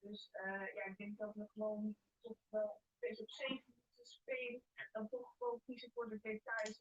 Dus ja, ik denk dat we gewoon toch wel een beetje op safe moeten spelen. Dan toch gewoon kiezen voor de details.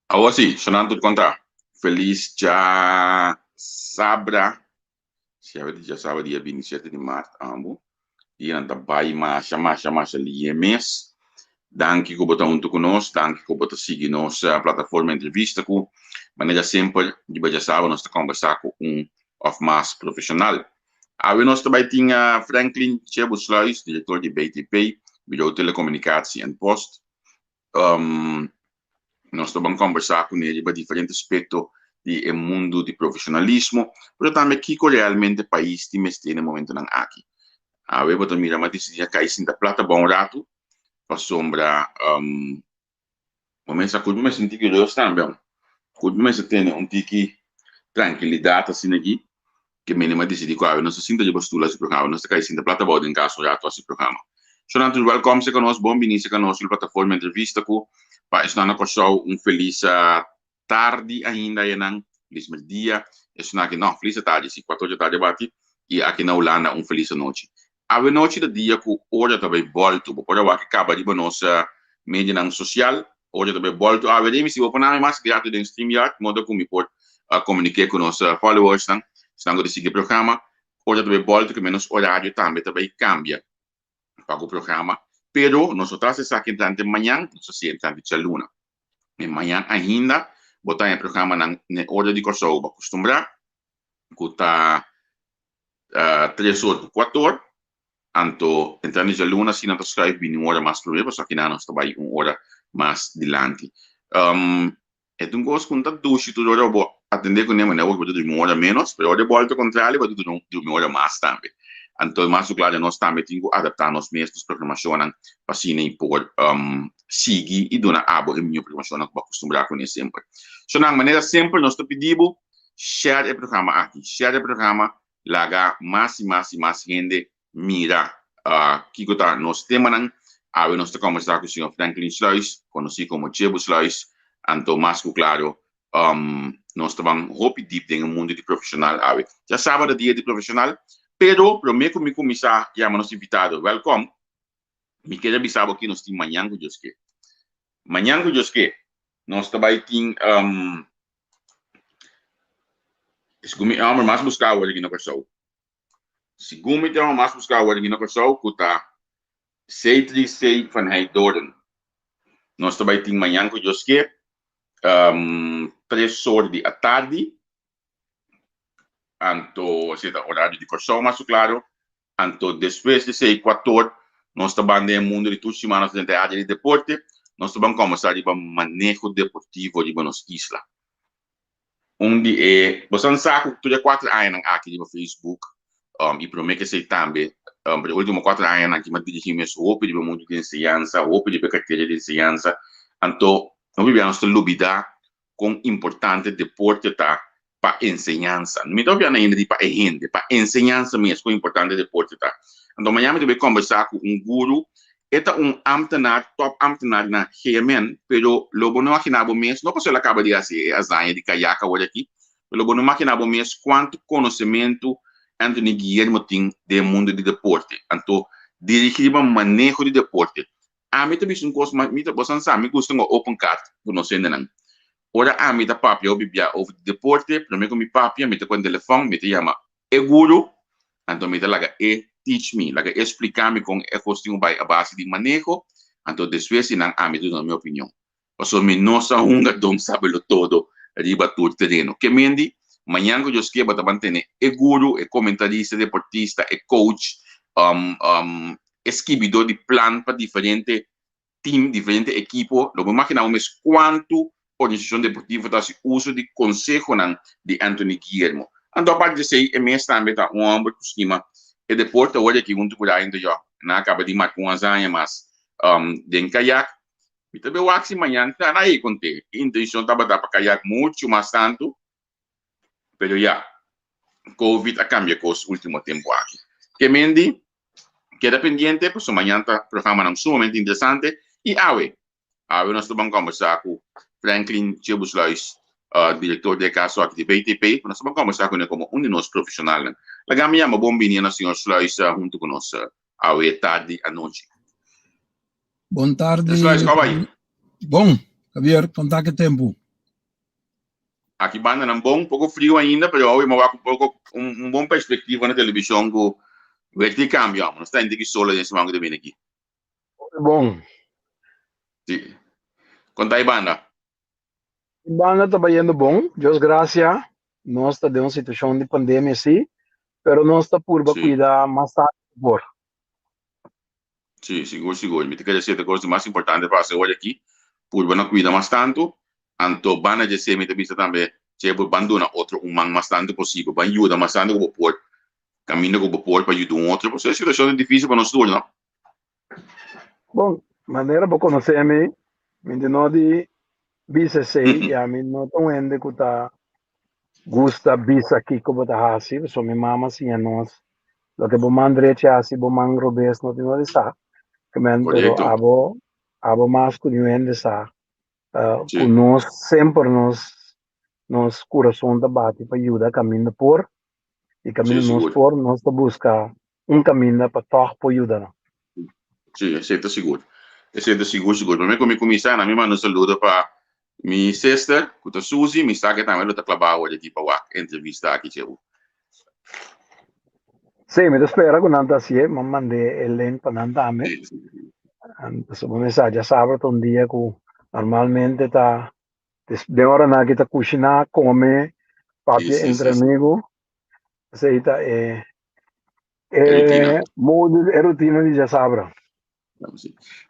Awor sí, shonnan tur konta. Felis djasabra. Si awe ta djasabra dia 27 di mart ambo. Dianan ta bai masha masha masha lihe mes. Danki ku bo ta huntu ku nos, danki ku bo ta sigui nos plataforma entrevista ku manera semper riba djasabra nos ta kombersá ku un òf mas profeshonal. Awe nos ta bai tin Franklin Tjebusluis, direktor di BTP, Bureau Telecommunicatie en Post. Nos ta ban kombersá kuné riba diferente aspekto di e mundu di profeshonalismo, pero tambe kiko realmente pais tin mester na e momentonan aki. Awe bo ta mira mi a disidí a kai sinta plata bon un ratu, pasobra bo mester ku bo mester un tiki rus tambe, ku bo mester tene un tiki trankilidat asina aki. Ke mene m'a disidí ku awe nos ta sinta riba stul hasi programa, nos ta kai sinta plata abou den kas un ratu hasi programa. Shonnan tur wèlkòm serka nos, bon biní serka nos riba plataforma entrevista ku pa esnan na Kòrsou un felis tardi ainda ayanan, felis merdia, esnan aki no, felis atardi si, kuater ocho tardi a bati, i aki na Hulanda un felis anochi. Awe nochi ta dia ku ora ta bai bòltu, bo por a wak kaba riba nos medianan sosial, ora ta bai bòltu awe den mi si bo por nami mas grato den StreamYard modo ku mi por komuniké ku nos followersnan, esnan ku ta sigui e programa, ora ta bai bòltu ku menos orario tambe ta bai kambia pa ku programa, pero nos no ta hasi esaki entrante mañan, nos ta hasi entrante djaluna. E mañan ainda bo ta haña programanan n'e ora di Kòrsou bo a kustumbrá ku ta tres or ku kuater or, anto entrando djaluna si nan ta schuif bini un ora mas promé pasobra kinan nos ta bai un ora mas dilanti. Um, e ta un kos ku no ta dushi tur ora bo atendé kuné, manera bo ta durmi un ora ménos, pero ora e bòlta kontrali bo ta durmi un ora mas tambe. Anto mas ku klaro nos tambe tin ku adaptá nos mes, nos programashonnan pa asina i por sigui i duna abo e mihó programashonnan ku bo a kustumbrá kuné semper. So nan manera semper nos ta pidi bo share e programa aki, share e programa laga mas i mas i mas hende mira kiko ta nos temanan. Awe nos ta kombersá ku señor Franklin Sluis, konosí komo Chebu Sluis, anto mas ku klaro nos ta ban hopi dip den e mundu di profeshonal awe. Djasabra ta dia di profeshonal, pero promé ku mi kuminsá yama nos invitado wèlkòm, mi kere bisa bo ki nos tin mañan ku Dios ke. Mañan ku Dios ke, nos ta bai tin segun mi e hòmber mas buská awor aki na Kòrsou. Segun mi ta mas buská awor aki na Kòrsou ku ta C3C van Heydoorn. Nos ta bai tin mañan ku Dios ke tres or di atardi. Anto esei ta orario di Kòrsou mas ku klaro. Anto despues di esei kuator nos ta ban den e mundu di tur siman nos ta den e área di deporte. Nos ta ban kòmbersá riba maneho deportivo riba nos isla. Un di e, boso sa ku tur e kuater añanan aki riba Facebook i promé ku esei tambe, pero e último kuater añanan aki mi a dirigí mes hopi riba e mundu di enseñansa, hopi riba e kartera di enseñansa. Anto hopi bia nos ta lubidá kon importante deporte ta pa enseñansa. Mi ta papia na hende di pa e hende, pa enseñansa mes kon importante deporte ta. Anto mañana mi ta bai kombersá ku un guru E ta un ambtenaar, top ambtenaar na GMN, pero lo bo no magina bo mes, no pasobra el a caba di haci e hazaña di kayak awor aki, pero lo bo no magina bo mes cuanto conocemento Anthony Guillermo tin den e mundo di deporte. Anto, dirigi riba maneho di deporte. Ami ta bisa un cos, mi ta, bosan sa, mi gusta un open card cu nos hendenan. Ora ami ta papia o bibia over di deporte, prome cu mi papia, mi ta cu telefon, mi ta yama E guru, anto mi ta laga e teach mi, laga e splica mi con e cos tin cu bay a base di maneho, anto despues di nan ami ta duna mi opinion. Pasobra mi no sa hunga don sabelo todo riba tur tereno. Ke mendi, mañan cu Dios kier bo ta ban tene e guru, e comentarista, e deportista, e coach, e skibidor di plan pa diferente team, diferente ekipo, lo bo imagina bo mes kuantu organisashon deportivo ta hasi uso di konsehonan di Anthony Guillermo. Anto aparte di esei e mes tambe ta un hòmber ku stima e deporte. Awor aki huntu ku Ryan de Jong nan a kaba di marka un hazaña mas den kayak. Mi ta be wak si mañan ta na ei kont'é. E intenshon tabata pa kayak muchu mas tantu, pero ya, Covid a kambia kos ultimo tempu aki. Ke mendi Keda pendiente pasobra mañan ta programanan sumamente interesante y awe, awe nos ta ban combersa cu Franklin Chebusluis, director di e caso aki di BTP, nos ta ban combersa cune como un di nos profesionalnan. Laga mi yama bon bini na señor Sluis hunto cu nos awe tardi anochi. Bon tardi. Sluis, cómo bai? Bon, Javier, con ta ki tempo? Aki bandanan bon, poko friu ainda, pero awe mi a wak un poko un bon perspektiva na televishon ku wer tin kambio amo. Nos ta hende ki solo den siman ku ta bini aki. Hopi bon. Si. Kon ta e banda? E banda ta bayendo bon, Dios gracia. Nos ta den un situashon di pandemia si, pero nos ta purba kuida mas tantu ku por. Sí, sigur, sigur. Mi ta kere seta kos di mas importante pa hasi awor aki, purba na kuida mas tantu, anto banda dje esei mi ta bisa tambe, che bo ban duna otro un man mas tantu posibel, ban yuda mas tantu ku bo por, kaminda ku bo por pa yuda un otro, pasobra e situashon ta difisil pa nos tur, no? Bon, manera bo konosé mi, mi tin no di bisa esei, i ami no ta un hende ku ta gusta bisa kiko bo ta hasi, pasobra mi mama a siña nos Loke bo man drechi hasi, bo man robes no tin no di sa. Ke men, pero abo, abo mas ku niun hende sa ku nos semper nos nos kurason ta bati pa yuda kaminda por i kaminda nos por nos ta buska un kaminda pa tòg por yuda nan. Sí, esei ta sigur. Esei ta sigur sigur. Promé ku mi kuminsá, na mi manda un saludo pa mi sister ku ta Suzy. Mi sa ke tambe lo ta klabá awor aki pa wak e entrevista aki cheu. Sí, mi ta spera ku nan ta hasié. Mi a mand'é e link pa nan tambe. Pasobra mi sa djasabra ta un dia ku normalmente ta den oranan aki ta kushiná, kome, papia entre amigu. Esei ta e E rutina. E modo, e rutina di djasabra.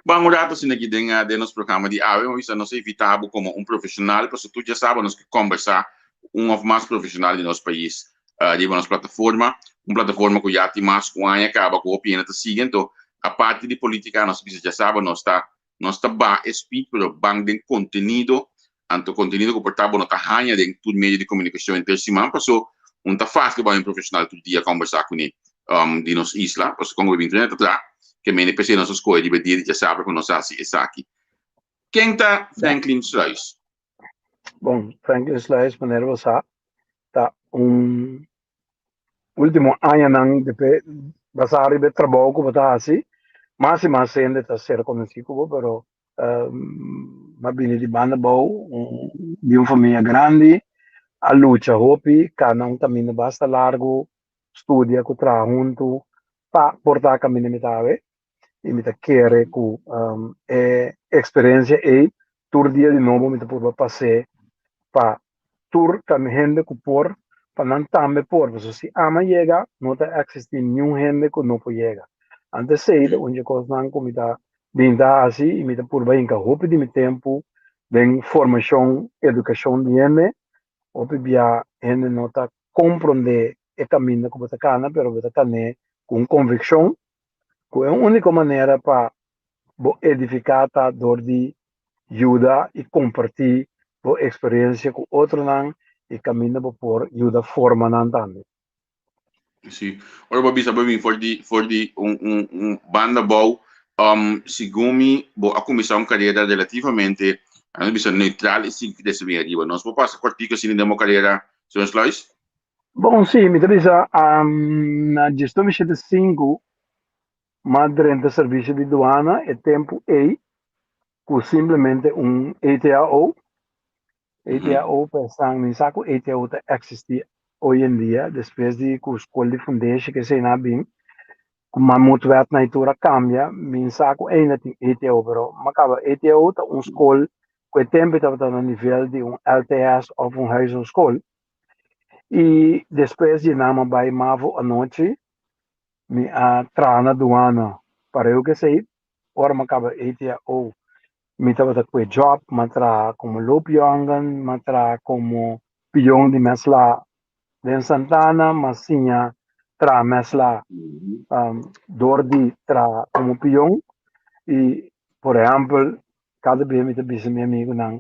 Bon, un rato asina aki den den nos programa di awe, mi bisa nos a invita bo como un profesional, pasobra tur dja saba nos ke combersa un of mas profesional di nos pais riba nos plataforma, un plataforma cu ya tin mas cu un aña caba cu hopi hende ta sigui, anto aparte di politica nos bisa dja saba nos ta Nos ta baha e speed pero ban den contenido, anto contenido cu por ta bo no ta haña den tur medio di comunicacion henter siman paso un ta facil pa un profesional tur dia combersa cune di nos isla paso con bo bin tur ta tra ke mene p'esey nos a scoge riba e dia di djasabra cu nos a haci esaki. Ken ta Franklin Sluis? Bon, Franklin Sluis manera bo sa ta un Último añanan depe basá riba e trabou ku bo ta hasi, mas i mas hende ta ser konosí ku bo, pero mi a bini di banda abou di un famia grandi, a lucha hopi, kana un kaminda basta largu, studia ku traha huntu pa por ta kaminda mi ta awe. I mi ta kere ku e eksperensia ei tur dia di nobo mi ta purba pas'é pa tur hende ku por, pa nan tambe por. Pasobra si ama yega, no ta eksistí niun hende ku no por yega. Anto esei ta un di e kosnan ku mi ta bin ta hasi i mi ta purba hinka hopi di mi tempu den formashon, edukashon di hende. Hopi bia hende no ta komprondé e kaminda ku bo ta kana, pero bo ta kan'é ku un konvikshon ku e úniko manera pa bo edifiká ta dor di yuda i kompartí bo eksperensia ku otronan i kaminda bo por yuda forma nan tambe. Sí. Ora bo bisa bo bin for di for di un un un banda bou, um, segun mi bo a kuminsá un karera relativamente, a bisa neutral i sigui krese bin ariba. Nos por pasa kòrtiku asina den bo karera, señor Sluis? Bon, sí, mi ta bisa, na 1975 m'a drenta servisio di duana e tempu ei ku simplemente un ETAO. ETAO pa esnan mi sa ku ETAO ta eksistí hoy en dia despues di ku skol di fundeshi ku esei nan a bin ku Mammoetwet nan i tur a kambia mi sa ku ainda tin ETAO pero m'a kaba ETAO ta un skol ku e tempu ei tabata na nivel di un LTS òf un huishoudskool. I despues di nan m'a bai mavo anochi Mi a traha na duana pareu ku esei. Ora mi a kaba ETO, mi tabata kue job, mi a traha komo loopjongen, mi a traha komo pion di mèslá den Santana, mi a siña traha mèslá dor di traha komo pion. I por ehèmpel, kada bia mi ta bisa mi amigunan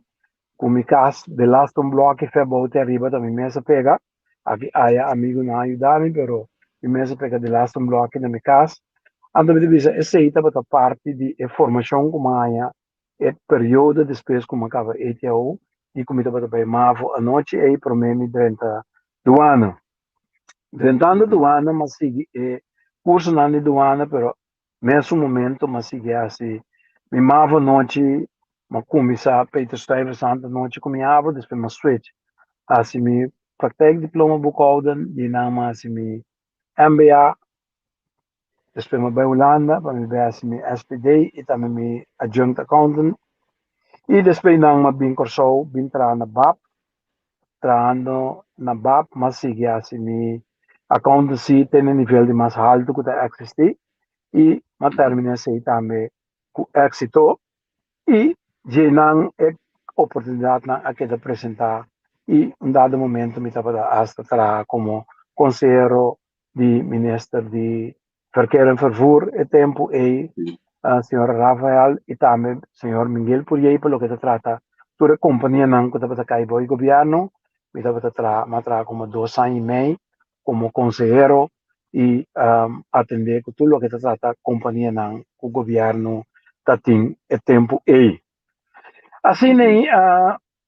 ku mi kas de laste un blòki fè bou te ariba ta mi mes a pega. Aki aya amigunan a yuda mi, pero mi mes a pega di laatste un blòki na mi kas. Anto mi ta bisa esei tabata parti di e formashon ku mi a haña e periodo despues ku mi a kaba ETO i ku mi tabata bai mavo anochi ei promé mi drenta duana. Drentando duana mi a sigui e kursonan di duana, pero Mesun momento m'a sigui hasi mi mavo nochi, m'a cuminsa Peter Stuyvesant anochi cu mi havo, despues m'a switch hasi mi praktijkdiploma boekhouden, di nan m'a hasi mi MBA, despues m'a bay Hulanda pa mi bay hasi mi SPD y tambe mi adjunct accountant, y despues nan m'a bin Corsou bin traha na bap. Trahando na bap m'a sigui hasi mi accountancy te na e nivel di mas haltu ku ta eksistí i m'a terminá esei tambe ku éksito i djeinan e oportunidatnan a keda presentá i un dado momento mi tabata asta traha komo konsehero di minister di Verkeer en Vervoer e tempu ei, señor Rafael i tambe señor Miguel Puriey pa loke ta trata tur e kompanianan ku tabata kai bou di gobièrnu. Mi tabata traha, mi a traha komo dos aña i mei komo konsehero i atendé ku tur loke ta trata kompanianan ku gobièrnu ta tin e tempu ei. Asina ei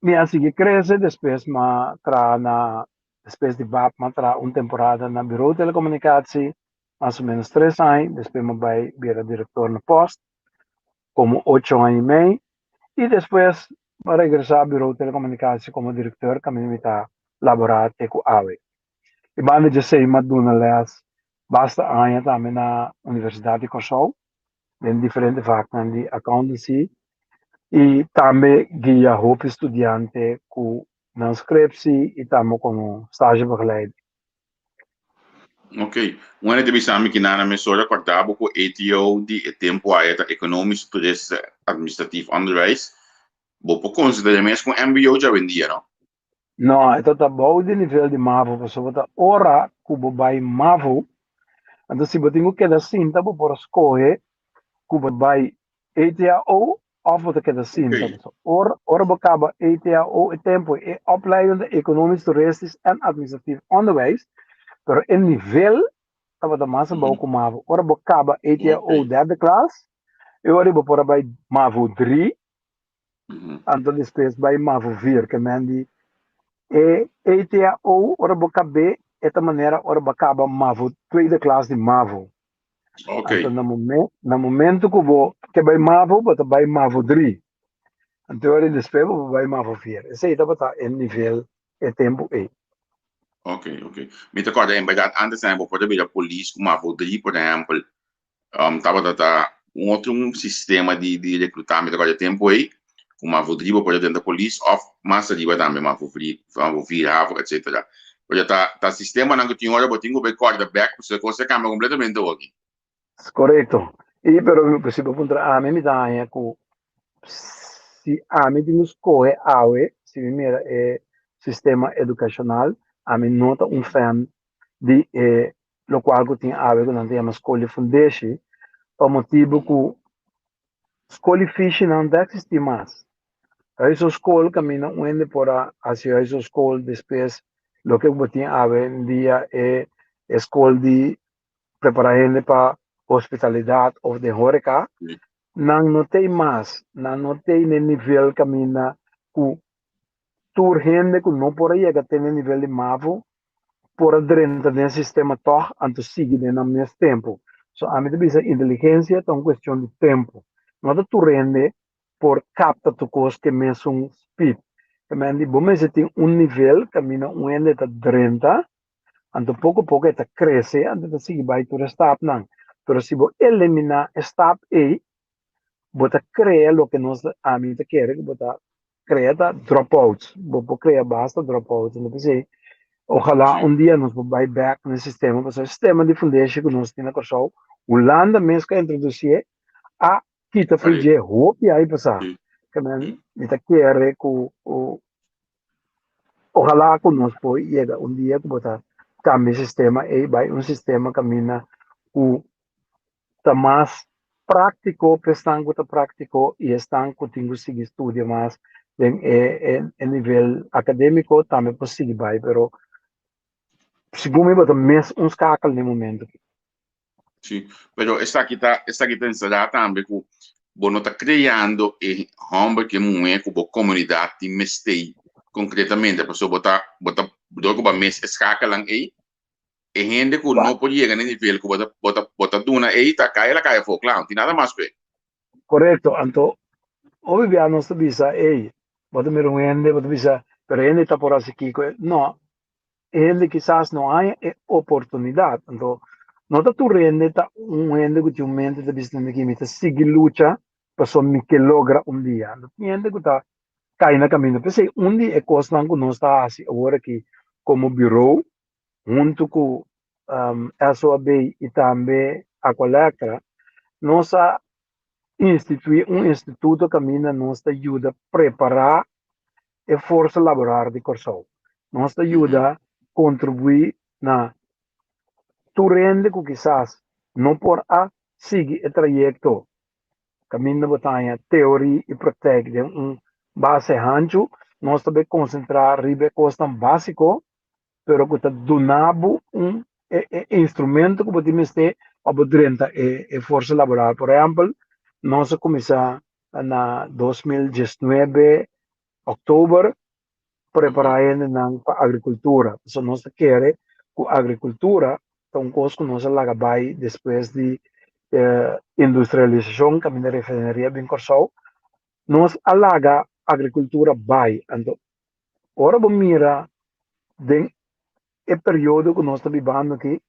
mi a sigui krese, despues mi a traha na Despues di bap m'a traha un temporada na Bureau Telecommunicatie, mas o menos tres aña, despues m'a bai bira director na Post, como ocho aña y mei, y despues m'a regresa Bureau Telecommunicatie como director caminda mi ta labora te cu awe. Y banda djesey m'a duna les basta aña tambe na Universidad di Corsou den diferente vaknan di accountancy y tambe guia hopi studiante cu nan scriptie y tambe como stagebegeleider. Ok. Un hende ta bisa mi ki nan a mesora kòrda bo ku ATO di e tempu aya ta Economisch Toeristisch Administratief Onderwijs. Bo por konsider'é mes ku un mbo djawendia, no? No, e ta ta bou di nivel di mavo pasobra ta ora ku bo bai mavo, anto si bo tin ku keda sinta bo por skohe ku bo bai ETAO òf bo ta keda sinta. Pasobra ora ora bo kaba ETAO e tempu e opleiding ta Economisch Toeristisch en Administratief Onderwijs, pero e nivel tabata mas abou ku mavo. Ora bo kaba ETAO derde klas, e ora bo por a bai mavo dri Anto despues bai mavo vier ke men di e ETAO ora bo kab'é e ta manera ora bo a kaba mavo tweede klas di mavo. Anto na momen na momento ku bo ke bai mavo bo ta bai mavo dri. Anto ora despues bo por bai mavo vier. Esei tabata e nivel e tempu ei. Ok, ok. Mi ta kòrda en bèrdat antes bo por a bira polis ku mavo dri por ehèmpel. Tabata ta un otro un sistema di di recluta mi ta kòrda e tempu ei ku mavo dri bo por a drenta polis òf mas ariba tambe mavo vri mavo vier havo etcetera pero ta ta sistemanan ku tin ora bo tin ku bai kòrda bèk pasobra e kos a kambia kompletamente awoki. Korekto. I pero si bo puntra ami mi ta haña ku si ami tin ku skohe awe si mi mira e sistema edukashonal ami no ta un fan di e lokual ku tin awe ku nan ta yama skol di fundeshi pa motibu ku skol di fishinan no ta eksistí mas. Huishoudskol kaminda un hende por a hasi huishoudskol despues loke ku bo tin awe en dia e e skol di prepará hende pa hospitalidat òf den horeka nan no t'ei mas, nan no t'ei na e nivel kaminda ku tur hende ku no por a yega te na e nivel di mavo por a drenta den e sistema tòg anto sigui den nan mes tempu. So ami ta bisa inteligensia ta un kuestion di tempu. No ta tur hende por kapta tur kos ku e mesun speed. Te di bo mester tin un nivel kaminda un hende ta drenta anto poko poko e ta krese anto e ta sigui bai tur e stapnan. Pero si bo eliminá e stap ei bo ta krea loke nos ami ta kere ku bo ta krea ta dropouts. Bo por krea basta dropouts. Anto p'esei ojalá un dia nos por bai bèk na e sistema pasobra e sistema di fundeshi ku nos tin na Kòrsou, Hulanda mes ku a introdusié a kita for dje hopi ai pasá. Ke men mi ta kere ku ojalá ku nos por yega un dia ku bo ta kambia e sistema ei bai un sistema kaminda ku ta mas práktiko pa esnan ku ta práktiko i esnan ku tin ku sigui studia mas den e e nivel akadémiko tambe por sigui bai pero segun mi bo ta mes un skakel den e momento aki. Sí, pero esaki ta esaki ta enserá tambe ku bo no ta kreando e hòmber ku e muhé ku bo komunidat tin mester konkretamente pasobra bo ta bo ta dor ku bo a mes e skakelnan ei E hende ku no por yega na e nivel ku bo ta bo ta bo ta duna ei ta kai el a kai afó, kla, no tin nada mas p'e. Korekto, anto hopi bia nos ta bisa, ey, bo ta mira un hende, bo ta bisa, pero e hende ta por hasi kiko? No, e hende kisas no haña e oportunidat, anto no ta tur hende ta un hende ku tin un mente ta bisa mi ta sigui lucha pasobra mi ke logra un dia, anto tin hende ku ta kai na kaminda, p'esei un di e kosnan ku nos ta hasi awor aki komo birou huntu ku SOAB i tambe Aqualectra, nos a instituí un instituto kaminda nos ta yuda prepará e forsa laboral di Kòrsou. Nos ta yuda kontribuí na tur hende ku kisas no por a sigui e trayekto kaminda bo ta haña teorí i praktijk den un base hanchu, nos ta bai konsentrá riba e kosnan básiko pero ku ta duna bo un e e instrumento ku bo tin mester pa bo drenta e e forsa laboral. Por ehèmpel, nos a kuminsá na 2019 òktober prepará hendenan pa agrikultura. Pasobra nos ta kere ku agrikultura ta un kos ku nos a laga bai despues di industrialisashon kaminda refineria bin Kòrsou. Nos a laga agrikultura bai. Anto Ora bo mira den e periodo ku nos ta bibando aki,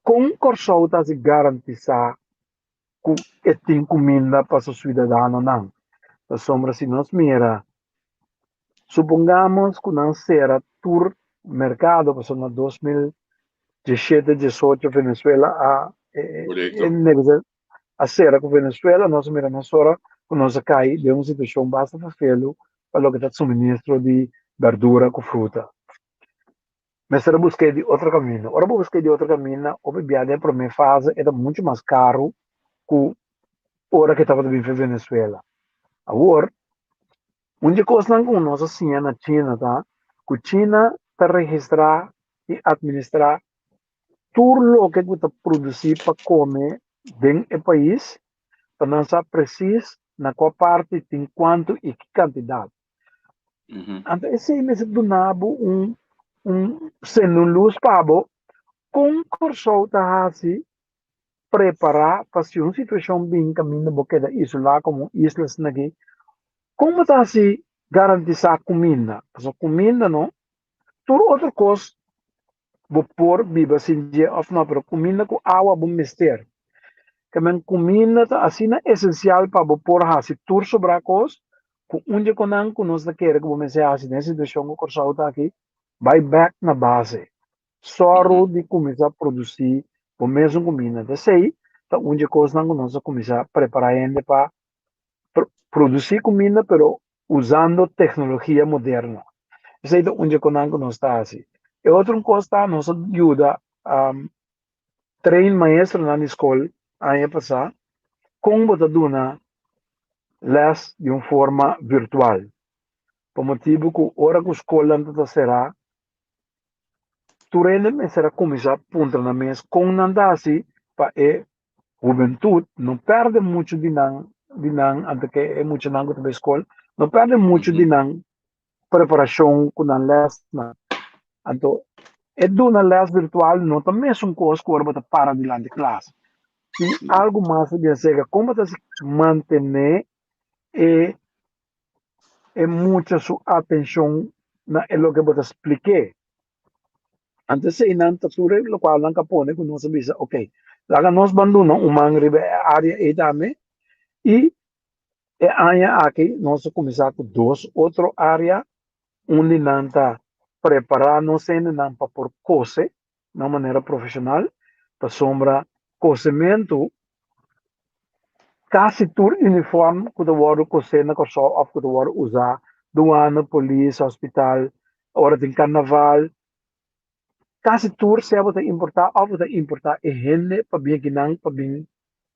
kon Kòrsou ta hasi garantisá ku e tin kuminda pa su siudadanonan? Pasobra si nos mira, supongamos ku nan sera tur merkado, pasobra na 2000. 17, 18 Venezuela a e negosia a sera ku Venezuela, nos a mira mesora ku nos a kai den un situashon basta ferfelu pa loke ta suministro di berdura ku fruta. Mester a busk'é di otro kaminda. Ora bo busk'é di otro kaminda, hopi bia den e promé fase e ta muchu mas karu ku ora ku e tabata bin for Venezuela. Awor, un di e kosnan ku nos a siña na China ta ku China ta registrá i atministrá tur loke ku ta produsí pa kome den e pais, pa nan sa presis na kua parti tin kuantu i ki kantidat. Anto esei mester duna bo un un sende un lus pa bo kon Kòrsou ta hasi prepará pa si un situashon bin kaminda bo keda isolá komo un isla asina aki, kon bo ta hasi garantisá kuminda? Pasobra kuminda no, tur otro kos bo por biba sin dje òf no, pero kuminda ku awa bo mester. Ke men kuminda ta asina esensial pa bo por hasi tur sobrá kos ku un dje konan ku nos ta kere ku bo mester hasi den e situashon ku Kòrsou ta aki, bai bèk na base. Sòru di kuminsá produsí bo mesun kuminda. Ta esei ta un dje kosnan ku nos a kuminsá prepará hende pa produsí kuminda pero usando teknologia moderno. Esei ta un dje konan ku nos ta hasi. E otro kos ta nos a yuda train maestronan di skol aña pasá kon bo ta duna lès di un forma virtual. Pa motibu ku ora ku skolnan ta ta será tur hende mester a kuminsá puntra nan mes kon nan ta hasi pa e hubentut no pèrdè muchu di nan di nan anto ke e muchanan ku ta bai skol no pèrdè muchu di nan preparashon ku nan lèsnan. Anto e duna lès virtual no ta mesun kos ku ora bo ta para dilanti klas. Tin algu mas ta bien seka kon bo ta mantené e e mucha su atenshon na e loke bo ta splik'é. Anto eseinan ta tur e lokual nan ka pone ku nos a bisa ok, laga nos ban duna un man riba e área ei tambe i e aña aki nos a kuminsá ku dos otro área, un di nan ta prepará nos hendenan pa por kose na un manera profeshonal, pasobra kosementu kasi tur uniform ku ta wòrdu kosé na Kòrsou òf ku ta wòrdu usá, duana, polis, hospital, ora tin karnaval, kasi tur sea bo ta importá òf bo ta importá e hende pa bin akinan pa bin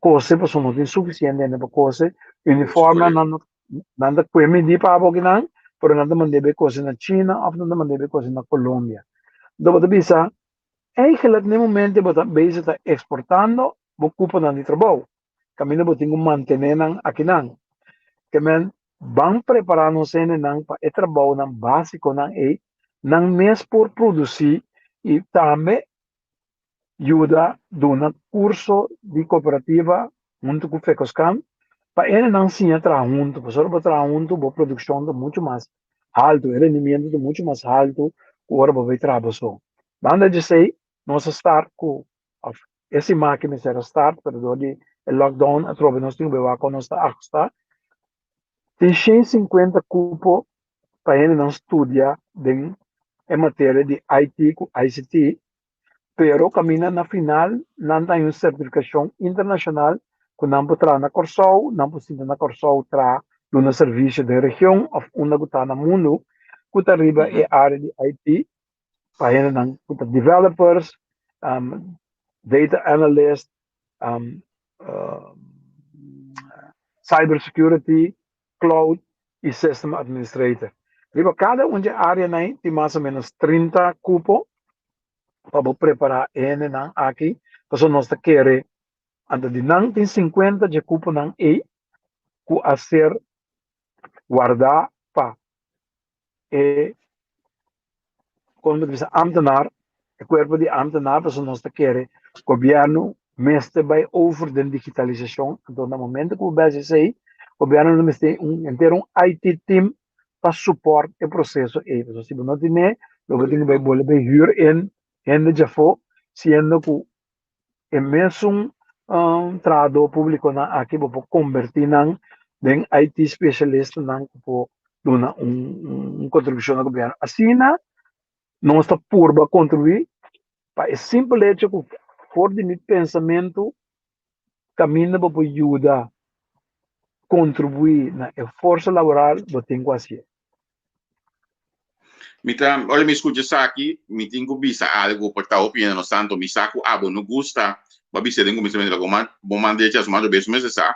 kose pasobra no tin sufisiente hende pa kose. Uniformnan nan nan ta kue midí pa bo akinan pero nan ta mand'é bai kose na China òf nan ta mand'é bai kose na Colombia. Enton bo ta bisa Eigenlijk na e momento bo ta bezig ta eksportando bo kuponan di trabou, kaminda bo tin ku mantené nan akinan. Ke men ban prepará nos hendenan pa e trabounan básikonan ei, nan mes por produsí i tambe yuda duna kurso di kooperativa huntu ku Fekoskan pa e hendenan siña traha huntu. Pasobra bo traha huntu bo produkshon ta muchu mas haltu, e rendimiento ta muchu mas haltu ku ora bo bai traha bo so. Banda di esei nos a start ku òf e siman aki mester a start pero dor di e lockdown atrobe nos tin ku bai wak kon nos ta ahusta. Tin 150 kupo pa hendenan studia den e materia di IT ku ICT pero kaminda na final nan ta haña un sertifikashon internashonal ku nan por traha na Kòrsou, nan por sinta na Kòrsou traha duna servisio den region òf unda ku ta na mundu ku ta riba e área di IT pa hendenan ku ta developers, data analyst, cyber security, cloud i system administrator. Riba kada un dje áreanan ei tin mas o ménos 30 kupo pa bo prepará e hendenan aki, pasobra nos ta kere anto di nan tin 50 dje kuponan ei ku a ser wardá pa e kon bo ta bisa ambtenaar, e kuerpo di ambtenaar, pasobra nos ta kere gobièrnu mester bai over den digitalisashon, anto na momento ku bo bai hasi esei, gobièrnu lo mester un henter un IT team pa supòrt e proseso ei, pasobra si bo no tene lo bo tin ku bai bolbe bai hür in hende djafó, siendo ku e mesun trahadó públikonan aki bo por kombertí nan den IT spesialistanan ku por duna un kontribushon na gobièrnu. Asina nos ta purba kontribuí. Pa e simpel hecho ku for di mi pensamentu kaminda bo por yuda kontribuí na e forsa laboral bo tin ku hasié. Mi ta, ora mi skucha esaki, mi tin ku bisa algu por ta hopi hende no santo. Mi sa ku abo no gusta, bo a bisa den kuminsamentu lago ma bo man derecha su man robes su mester sa.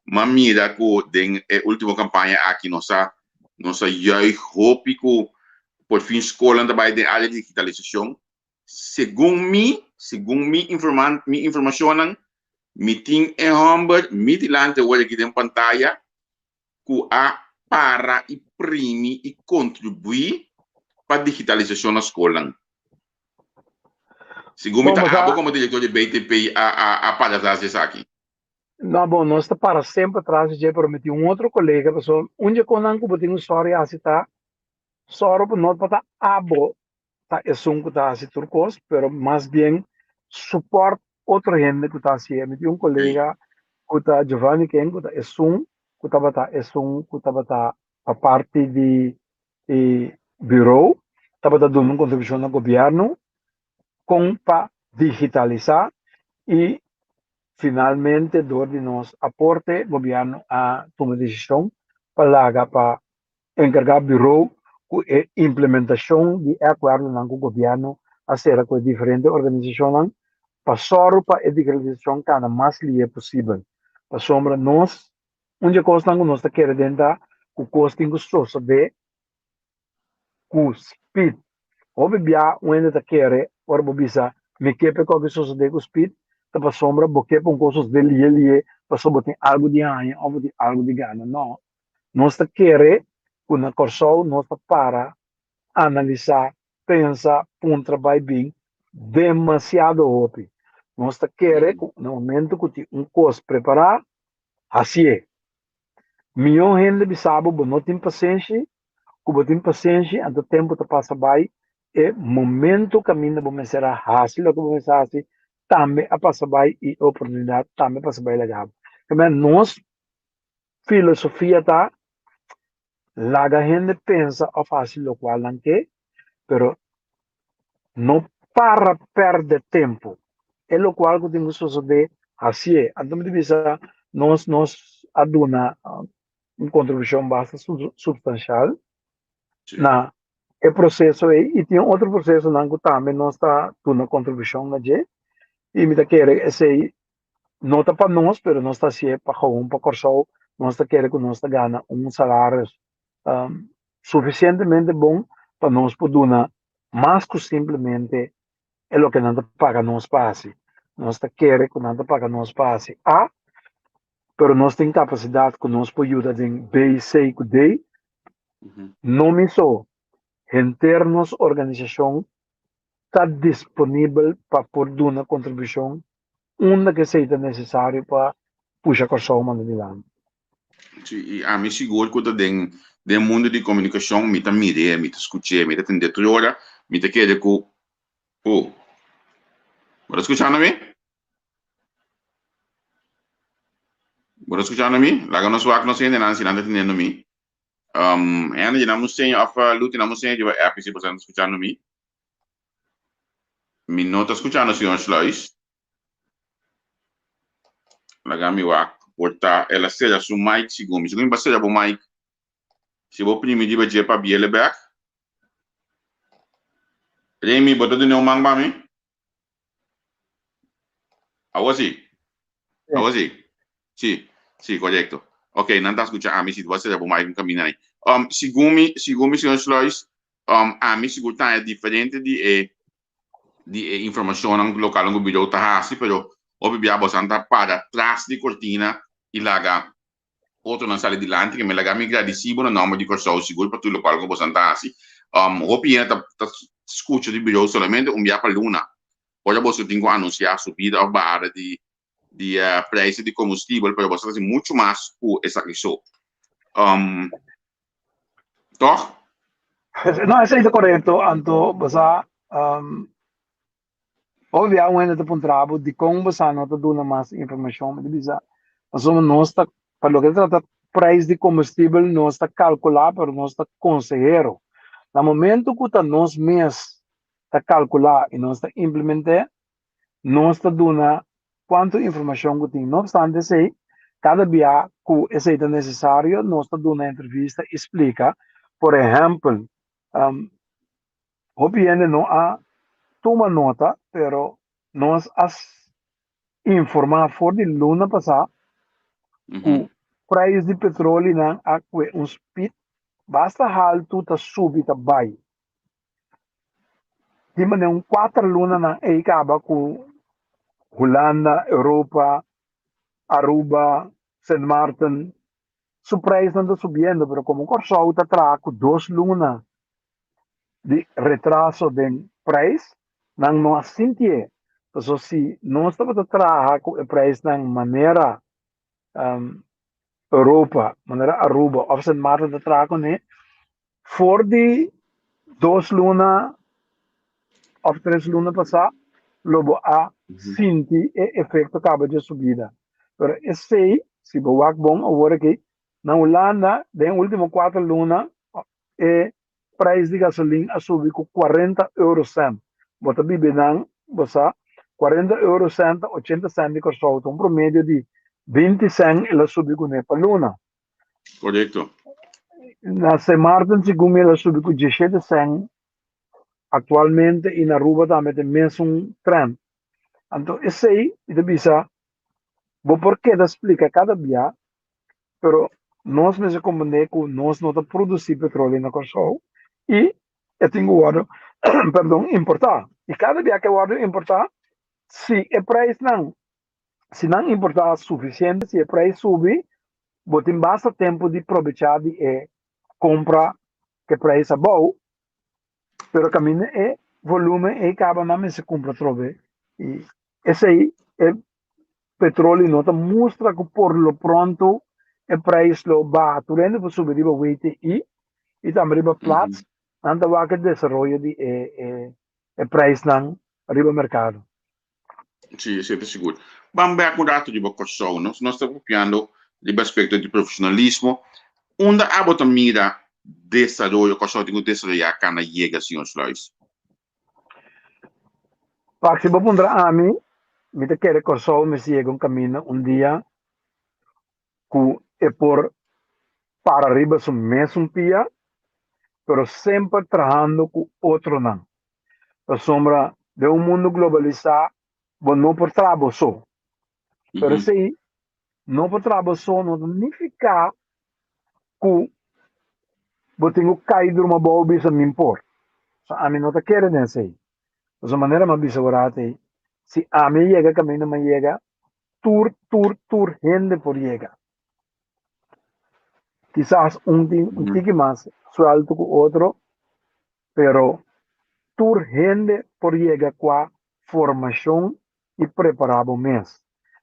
M'a mira ku den e último kampaña aki nos a nos a juich hopi ku por fin skolnan ta bai den área di digitalisashon. Segun mi, segun mi informan mi informashonnan, mi tin e hòmber mi dilanti awor aki den pantaya ku a para i primi i kontribuí pa digitalisashon na skolnan. Segun mi Bon, ta bo sa. abo komo direktor di BTP a a a para tras di esaki. No, bon, nos ta para semper tras di dje, pero mi tin un otro kolega, pasobra un dje konan ku bo tin ku sòru hasi ta sòru pa no pa ta abo ta esun ku ta hasi tur kos, pero mas bien support otro hende ku ta hasié. Mi tin un kolega ku ta Giovanni Ken ku ta esun ku tabata esun ku tabata pa parti di e bureau, tabata duna un kontribushon na gobièrnu kon pa digitalisá i finalmente dor di nos aporte gobièrnu a tuma desishon pa laga pa enkargá bureau ku e implementashon di e akuerdonan ku gobièrnu a sera ku e diferente organisashonnan pa sòru pa e digitalisashon kana mas lihe posibel. Pasobra nos, un di e kosnan ku nos ta kere den ta ku kos tin ku sosodé ku spit. Hopi bia un hende ta kere ora bo bisa mi ke pa e kos aki sosodé ku spit, ta pasobra bo ke pa un kos sosodé lihe lihe pasobra bo tin algu di haña òf bo tin algu di gana. No, nos ta kere ku na Kòrsou nos ta para analisá, pensa, puntra bai bin demasiado hopi. Nos ta kere ku na momento ku tin un kos prepará, hasié. Mihó hende bisa bo bo no tin pasenshi, ku bo tin pasenshi anto tempu ta pasa bai, e momento kaminda bo mester a hasi loke bo mester hasi tambe a pasa bai i e oportunidat tambe a pasa bai laga bo. Nos filosofia ta laga hende pensa of hasi lokual nan ke, pero no para pèrdè tempu. E lokual ku tin ku sosodé, hasié. Anto mi ta bisa nos nos a duna un kontribushon basta supstanshal na e proseso ei i tin otro prosesonan ku tambe nos ta duna kontribushon na dje i mi ta kere esei no ta pa nos, pero nos ta hasié pa gewoon pa Kòrsou. Nos ta kere ku nos ta gana un salaris sufisientemente bon pa nos por duna mas ku simplemente e loke nan ta paga nos pa hasi. Nos ta kere ku nan ta paga nos pa hasi A, pero nos tin kapasidat ku nos por yuda den B, C ku D. No mi so, henter nos organisashon ta disponibel pa por duna kontribushon unda ku esei ta nesesario pa pusha Kòrsou manda dilanti. Sí, i ami sigur ku ta den den mundu di komunikashon mi ta mir'é, mi ta skuch'é, mi ta tend'é tur ora, mi ta kere ku Oh, bo ta skuchando mi? Bo ta skuchando mi? Laga nos wak nos hendenan si nan ta tendendo mi. Um, Henry, duna mi un seña of Luti, duna mi un seña riba app si bo ta skuchando mi. Mi no ta skuchando señor Sluis. Laga mi wak. Por ta el a sera su mic segun mi. Segun mi ba sera bo mic. Si bo primi riba dje pa biele bek. Remy, bo ta duna un man pa mi? Awor si. Awor si. Si, si, korekto. Ok, nan ta skucha ami si bo a sera bo mic un kaminda ahí. Um, segun mi, segun mi señor Sluis, um, ami sigur ta diferente di e di e informashonnan lokal ku bureau ta hasi, pero hopi bia bosan ta para tras di kortina i laga otronan sali dilanti. Ke mi laga mi gradisí bo na nòmber di Kòrsou sigur pa tur lokual ku bosan ta hasi. Um, hopi hende ta ta skucha di bureau solamente un bia pa luna. Ora boso tin ku anunsiá subida òf bahada di di prijzen di kombustibel, pero boso ta hasi muchu mas ku esaki so. Um, tòg? No, esei ta korekto. Anto bo sa, um, hopi bia un hende ta puntra bo dikon bo sa no ta duna mas informashon. Mi ta bisa, pasobra nos ta, pa loke ta trata prijs di kombustibel, nos ta kalkulá, pero nos ta konsehero. Na momento ku ta nos mes. ta kalkulá i nos ta implement'é, nos ta duna kuantu informashon ku tin. No opstante esei, kada bia ku esei ta nesesario, nos ta duna entrevista i splika. Por ehèmpel, hopi hende no a tuma nota, pero nos a informá for di luna pasá ku preis di petrolinan a kue un spit basta haltu ta subi ta bai. Di manera un kuater lunanan ei kaba ku Hulanda, Europa, Aruba, Sint Maarten su preisnan ta subiendo, pero komo Kòrsou ta traha ku dos luna di retraso den preis, nan no a sintié. Pasobra si nos tabata traha ku e preisnan manera Europa, manera Aruba òf Sint Maarten ta traha kuné, For di dos luna of tres luna pasá lo bo a sinti e efecto caba dje subida. Pero esey, si bo wak bon awor aki, na Hulanda den ultimo cuater luna e prijs di gasolin a subi cu cuarenta eurocent. Bo ta biba nan, bo sa, cuarenta eurocent ta ochenta cent di Kòrsou, ta un promedio di binti cent el a subi cune pa luna. Korekto. Na Sint Maarten segun el a subi ku diesshete sèn aktualmente i na Aruba tambe ta e mesun trend. Anto esei mi ta bisa bo por keda splika kada bia pero nos mester komprende ku nos no ta produsí petroleo na Kòrsou i e tin ku wòrdu perdon importá i kada bia ku e wòrdu importá si e preisnan Si nan importá sufisiente, si e preis subi, bo tin basta tempu di probechá di e kompra ku e preis abou, pero kaminda e volúmen ei kaba nan mester kumpra atrobe. I esei e petroli no ta mustra ku por lo pronto e preis lo baha. Tur hende por subi riba WTI i tambe riba Platts, nan ta wak e desaroyo di e e preisnan riba merkado. Sí, esei ta sigur. Ban bek un ratu riba Kòrsou. Nos nos ta papiando riba aspekto di profesionalismo. Unda abo ta mira desaroyo Kòrsou tin ku desaroyá kana yega, señor Sluis? Pak, si bo puntra ami, mi ta kere Kòrsou mester yega un kaminda un dia ku e por para riba su mesun pia, pero semper trahando ku otronan. Pasobra den un mundu globalisá bo no por traha bo so. Pero esei no por traha bo so no ta nifiká ku bo tin ku kai druma abou bisa mi por. So ami no ta kere den esei. Pasobra manera mi a bisa ora ei, si ami a yega kaminda mi a yega, tur tur tur hende por yega. Kisas un tin un tiki mas suelto ku otro, pero tur hende por yega kua formashon i prepará bo mes.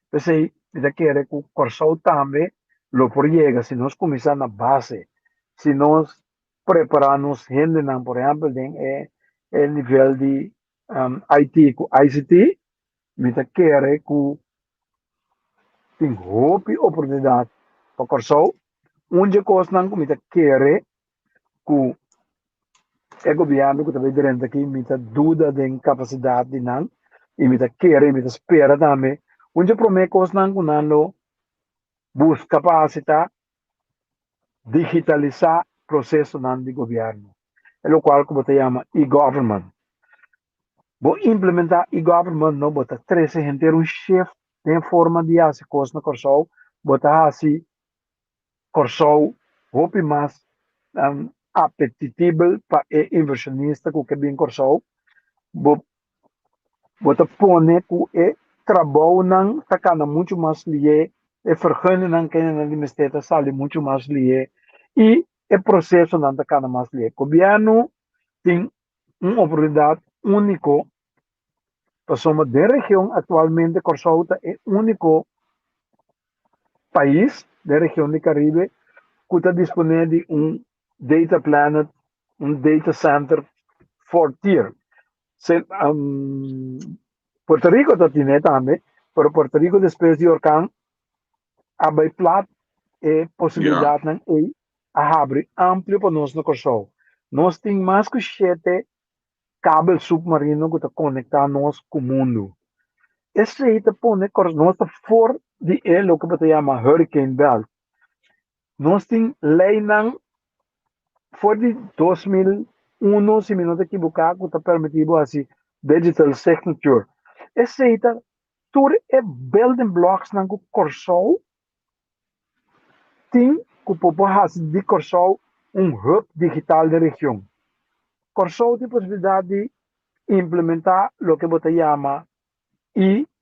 P'esei mi ta kere ku Kòrsou tambe lo por yega si nos kuminsá na base, si nos prepará nos hendenan, por ehèmpel den e e nivel di IT ku ICT, mi ta kere ku tin hopi oportunidat pa Kòrsou. Un dje kosnan ku mi ta kere ku e gobièrnu ku ta bai drenta aki mi ta duda den kapasidat di nan i mi ta kere i mi ta spera tambe un dje promé kosnan ku nan lo buska pa hasi ta digitalisá prosesonan di gobièrnu, e lokual ku bo ta yama e-government. Bo implementá e-government no bo ta trese henter un shift den forma di hasi kos na Kòrsou, bo ta hasi Kòrsou hopi mas apetitibel pa e invershonista ku ke bin Kòrsou. Bo bo ta pone ku e trabounan ta kana muchu mas lihé, e vergunningnan ku nan di mester ta sali muchu mas lihé i e prosesonan ta kana mas lihé. Gobièrnu tin un oportunidat úniko pasobra den region aktualmente Kòrsou ta e úniko pais den region di Caribe ku ta disponé di un data planet, un data center fourth tier. Se, um, Puerto Rico ta tine tambe, pero Puerto Rico despues di orkan a bai plat e posibilidatnan ei a habri amplio pa nos na Kòrsou. Nos tin mas ku shete. kabel supmarino ku ta konektá nos ku mundu. Esei ta pone Kòrsou, nos ta for di e loke bo ta yama hurricane belt. Nos tin leinan for di 2001, si mi no ta ekiboká, ku ta permití bo hasi digital signature. Esei ta tur e building blocks nan ku Kòrsou tin ku por por hasi di Kòrsou un hub digital den region. Kòrsou tin posibilidat di implementá loke bo ta yama e-embassy.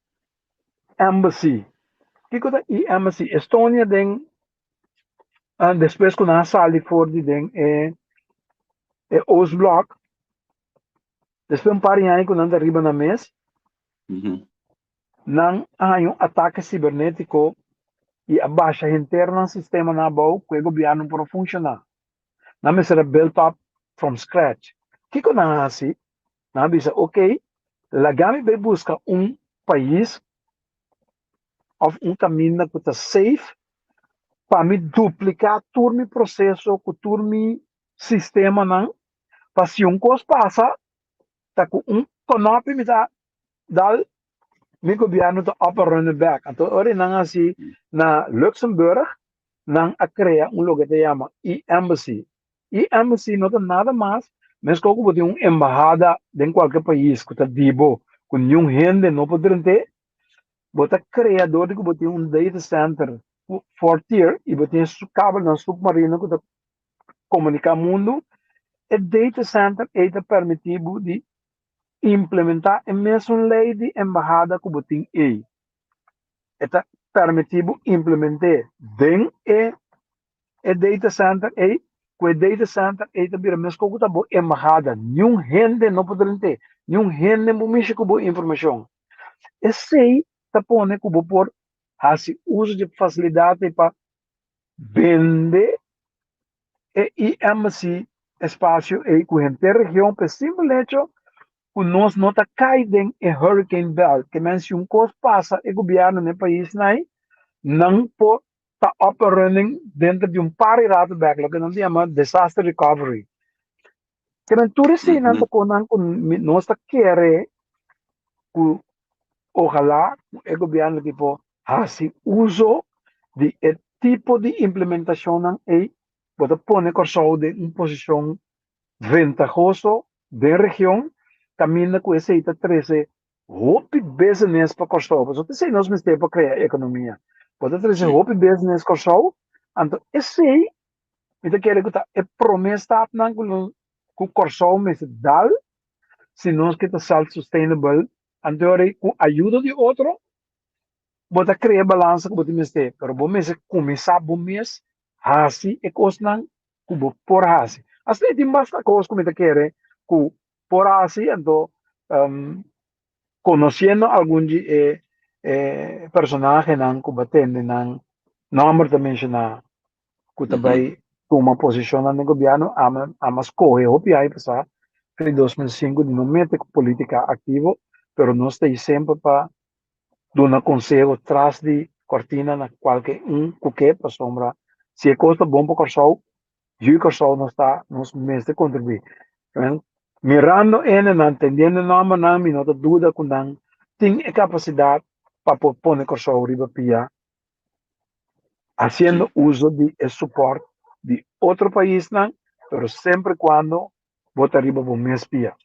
Kiko ta e-embassy? Estonia den despues ku nan a sali for di den e Oostblok, despues un par di aña ku nan ta riba nan mes, nan a haña un atake sibernétiko i a basha henter nan sistemanan abou ku e gobièrnu por a funshoná. Nan mester a build up from scratch. Kiko nan a hasi? Nan a bisa, ok, laga mi bai buska un pais òf un kaminda ku ta safe pa mi dupliká tur mi proseso ku tur mi sistemanan pa si un kos pasa ta ku un kònòpi mi ta dal mi gobièrnu ta up and running back. Anto ora nan hasi na Luxemburg nan a krea un loke ta yama e-embassy. E-embassy no ta nada mas meskos ku bo tin un embahada den kualke pais ku ta di bo ku niun hende no por drent'é, bo ta krea dor di ku bo tin un data center fourth tier i bo tin kabelnan submarino ku ta komuniká mundu, e data center ei ta permití bo di implementá e mesun lei di embahada ku bo tin ei. E ta permití bo implement'é den e e data center ei, ku e data center ei ta bira meskos ku ta bo embahada. Niun hende no por drent'é, niun hende por mishi ku bo informashon. Esei ta pone ku bo por hasi uso di e fasilidat ei pa bende e e-embassy espasio ei ku henter region pa e simpel hecho ku nos no ta kai den e hurricane belt. Ke men si un kos pasa e gobièrnu na e paisnan ei, nan por ta up and running denter di un par di rato bek, loke nan ta yama disaster recovery. Ke men tur eseinan ta konan ku nos ta kere ku ojalá e gobièrnu aki por hasi uso di e tipo di implementashonnan ei, bo ta pone Kòrsou den un posishon ventahoso den region kaminda ku esei ta trese hopi business pa Kòrsou. Pasobra esei nos mester pa krea ekonomia. Bo ta trese hopi business Kòrsou, anto esei mi ta kere ku ta e promé stapnan ku nos ku Kòrsou mester dal si nos ke ta self sustainable. Anto ora ku ayudo di otro bo ta krea balansa ku bo tin mester, pero bo mester kuminsá bo mes hasi e kosnan ku bo por hasi. Asina tin basta kos ku mi ta kere ku por hasi, anto konosiendo algun di e personahenan ku bo a tende nan nòmber ta menshoná ku ta bai tuma posishonnan den gobièrnu, ami a skohe hopi aña pasá, den 2005, di no mete ku polítika aktivo, pero nos ta ei semper pa duna konseho tras di kòrtina na kualke un ku ke, pasobra si e kos ta bon pa Kòrsou, yu Kòrsou nos ta, nos mester kontribuí. Mirando hendenan, tendiendo e nòmbernan, mi no ta duda ku nan tin e kapasidat pa por pone Kòrsou riba pia, hasiendo uso di e supòrt di otro paisnan, pero semper kuando bo ta riba bo mes pia.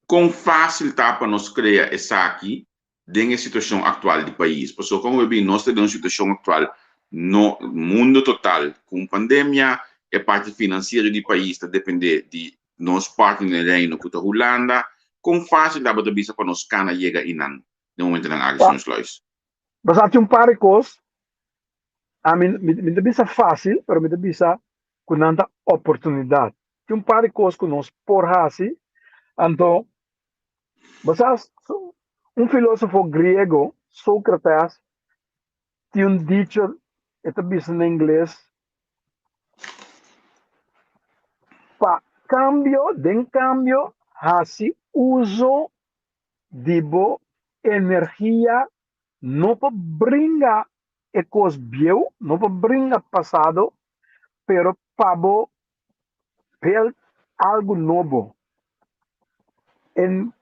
Kon fásil ta pa nos krea esaki den e situashon aktual di pais? Pasobra kon bo bin nos ta den un situashon aktual no mundo total ku un pandemia, e parti finansiero di pais ta depende di nos partner den Reino ku ta Hulanda. Kon fásil ta bo ta bisa pa nos kana yega einan den momentonan aki, señor Sluis? Bo sa tin un par di kos, ami mi ta bisa fásil, pero mi ta bisa ku nan ta oportunidat. Tin un par di kos ku nos por hasi, anto bo sa un filósofo griego, Sócrates, tin un dicho, e ta bisa na ingles, pa kambio, den kambio, hasi uso di bo energia no pa bringa e kos bieu, no pa bringa pasado, pero pa bo build algu nobo. In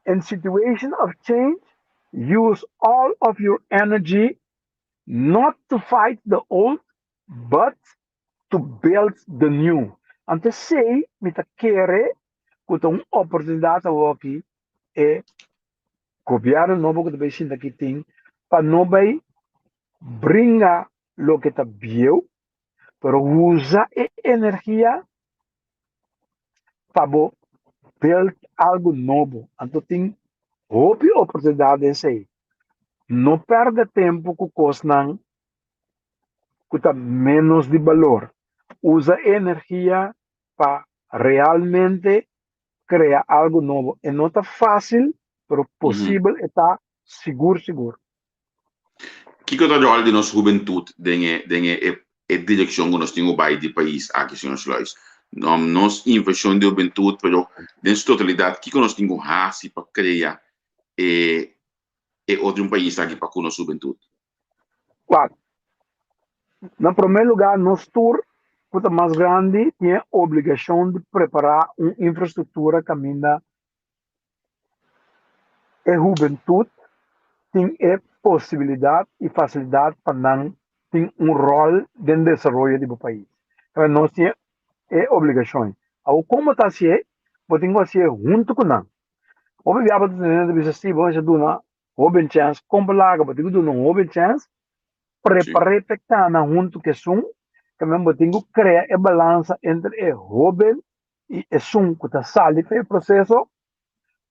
in situation of change, use all of your energy not to fight the old, but to build the new. Anto esei mi ta kere ku ta un oportunidat awoki e gobièrnu nobo ku ta bai sinta aki tin pa no bai bringa loke ta bieu, pero usa e energia pa bo build algu nobo. Anto tin hopi oportunidat den esei. No pèrdè tempu ku kosnan ku ta ménos di balor. Usa e energia pa realmente krea algu nobo. E no ta fásil, pero posibel e ta sigur sigur. Kiko ta ròl di nos hubentut den e den e e direkshon ku nos tin ku bai di pais aki, señor Sluis? Nos invershon di hubentut, pero den su totalidat kiko nos tin ku hasi pa krea e e otro un pais aki pa ku nos hubentut? Wak, na promé lugá nos tur ku ta mas grandi tin e obligashon di prepará un infrastruktura kaminda e hubentut tin e posibilidat i fasilidat pa nan tin un ròl den desaroyo di bo pais. Nos tin e obligashon. Awor kon bo ta hasié? Bo tin ku hasié huntu ku nan. Hopi bia bo ta tende ta bisa si bo mester duna hoben chèns, kon bo laga bo tin ku duna un hoben chèns, prepar'é pa e kana huntu ku esun, tambe bo tin ku krea e balansa entre e hoben i esun ku ta sali pa e proseso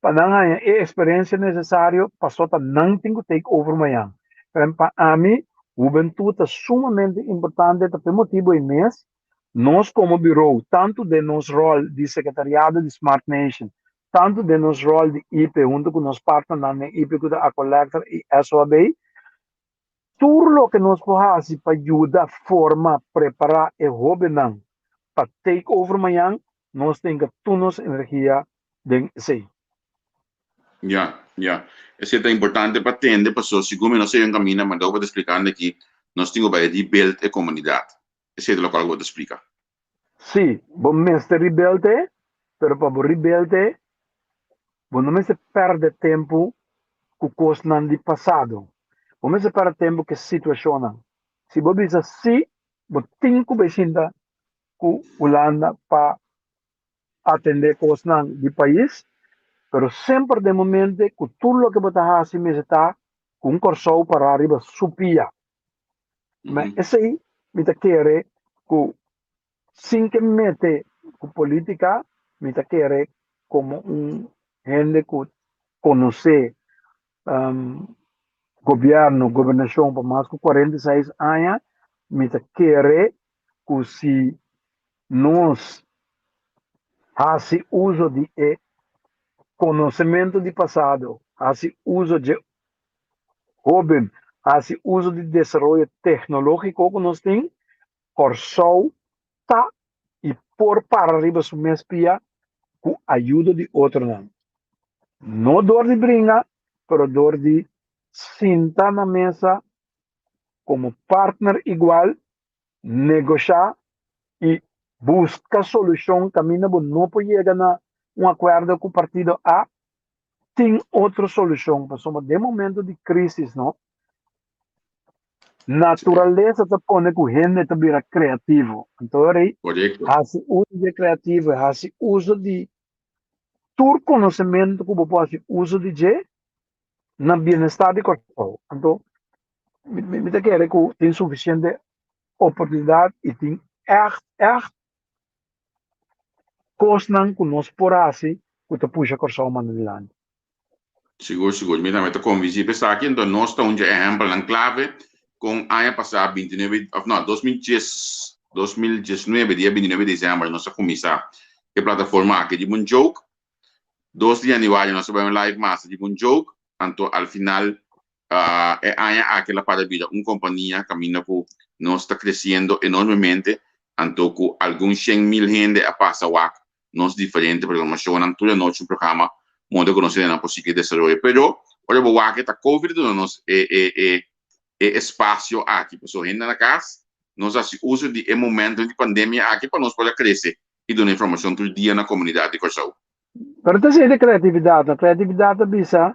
pa nan haña e eksperensia nesesario paso ta nan tin ku take over mañan. Pero pa ami hubentut ta sumamente importante ta pa e motibu ei mes nos komo birou tantu den nos ròl di sekretariado di Smart Nation tantu den nos ròl di IPE huntu ku nos partnernan den IPE ku ta Aqualectra i SOAB Tur loke nos por hasi pa yuda forma, prepará e hóbennan pa take over mañan, nos tin ke tur nos energia den esei. Ya, ya. Esei ta importante pa tende paso segun mi no señor Camina manda bo ta splikando aki, nos tin ku bai rebuild e komunidat. Esei ta lokual ku bo ta splika. Sí, bo mester rebuild e, pero pa bo rebuild e, bo no mester pèrdè tempu ku kosnan di pasado. Bo mester pèrdè tempu ku e situashonnan. Si bo bisa sí, bo tin ku bai sinta ku Hulanda pa atendé kosnan di pais, pero semper den momente ku tur loke bo ta hasi mester ta ku un Kòrsou pará riba su pia. Ma esei mi ta kere ku sin ke mete ku polítika, mi ta kere komo un hende ku konosé gobièrnu, gobernashon pa mas ku 46 aña, mi ta kere ku si nos hasi uso di e konosementu di pasado, hasi uso dje hóben, hasi uso di desaroyo teknológiko ku nos tin, Kòrsou ta i por para riba su mes pia ku ayudo di otronan. No dor di bringa, pero dor di sinta na mesa komo partner igual, negoshá i buska solushon kaminda bo no por yega na un akuerdo ku partido A, tin otro solushon pasobra den momento di krísis no naturalesa ta pone ku hende ta bira kreativo. Anto rei hasi uso di e kreativo, hasi uso di tur konosementu ku bo por hasi uso di dje na bienestar di Kòrsou. Anto mi ta kere ku tin sufisiente oportunidat i tin ègt ègt kosnan ku nos por hasi ku ta pusha Kòrsou manda dilanti. Sigur, sigur. Mi tambe ta konvensí pa esaki. Enton nos ta un dje ehèmpelnan klave kon aña pasá bintinuebe òf no, 2010, 2019, dia bintinuebe desèmber nos a kuminsá e plataforma aki riba un joke. Dos di yanüari nos a bai un live mas riba un joke. Anto al final E aña aki el a para bira un kompania kaminda ku nos ta kresiendo enormemente, anto ku algun 100.000 hende a pasa wak nos diferente programashonnan. Tur anochi un programa moda ku nos hendenan por sigui desaroyo. Pero ora bo wak e ta covid a duna nos e e e e espasio aki pasobra hende na kas nos a hasi uso di e momento di pandemia aki pa nos por a krese i duna informashon tur dia na komunidat di Kòrsou. Pero ta esei ta kreatividat, no? Kreatividat ta bisa,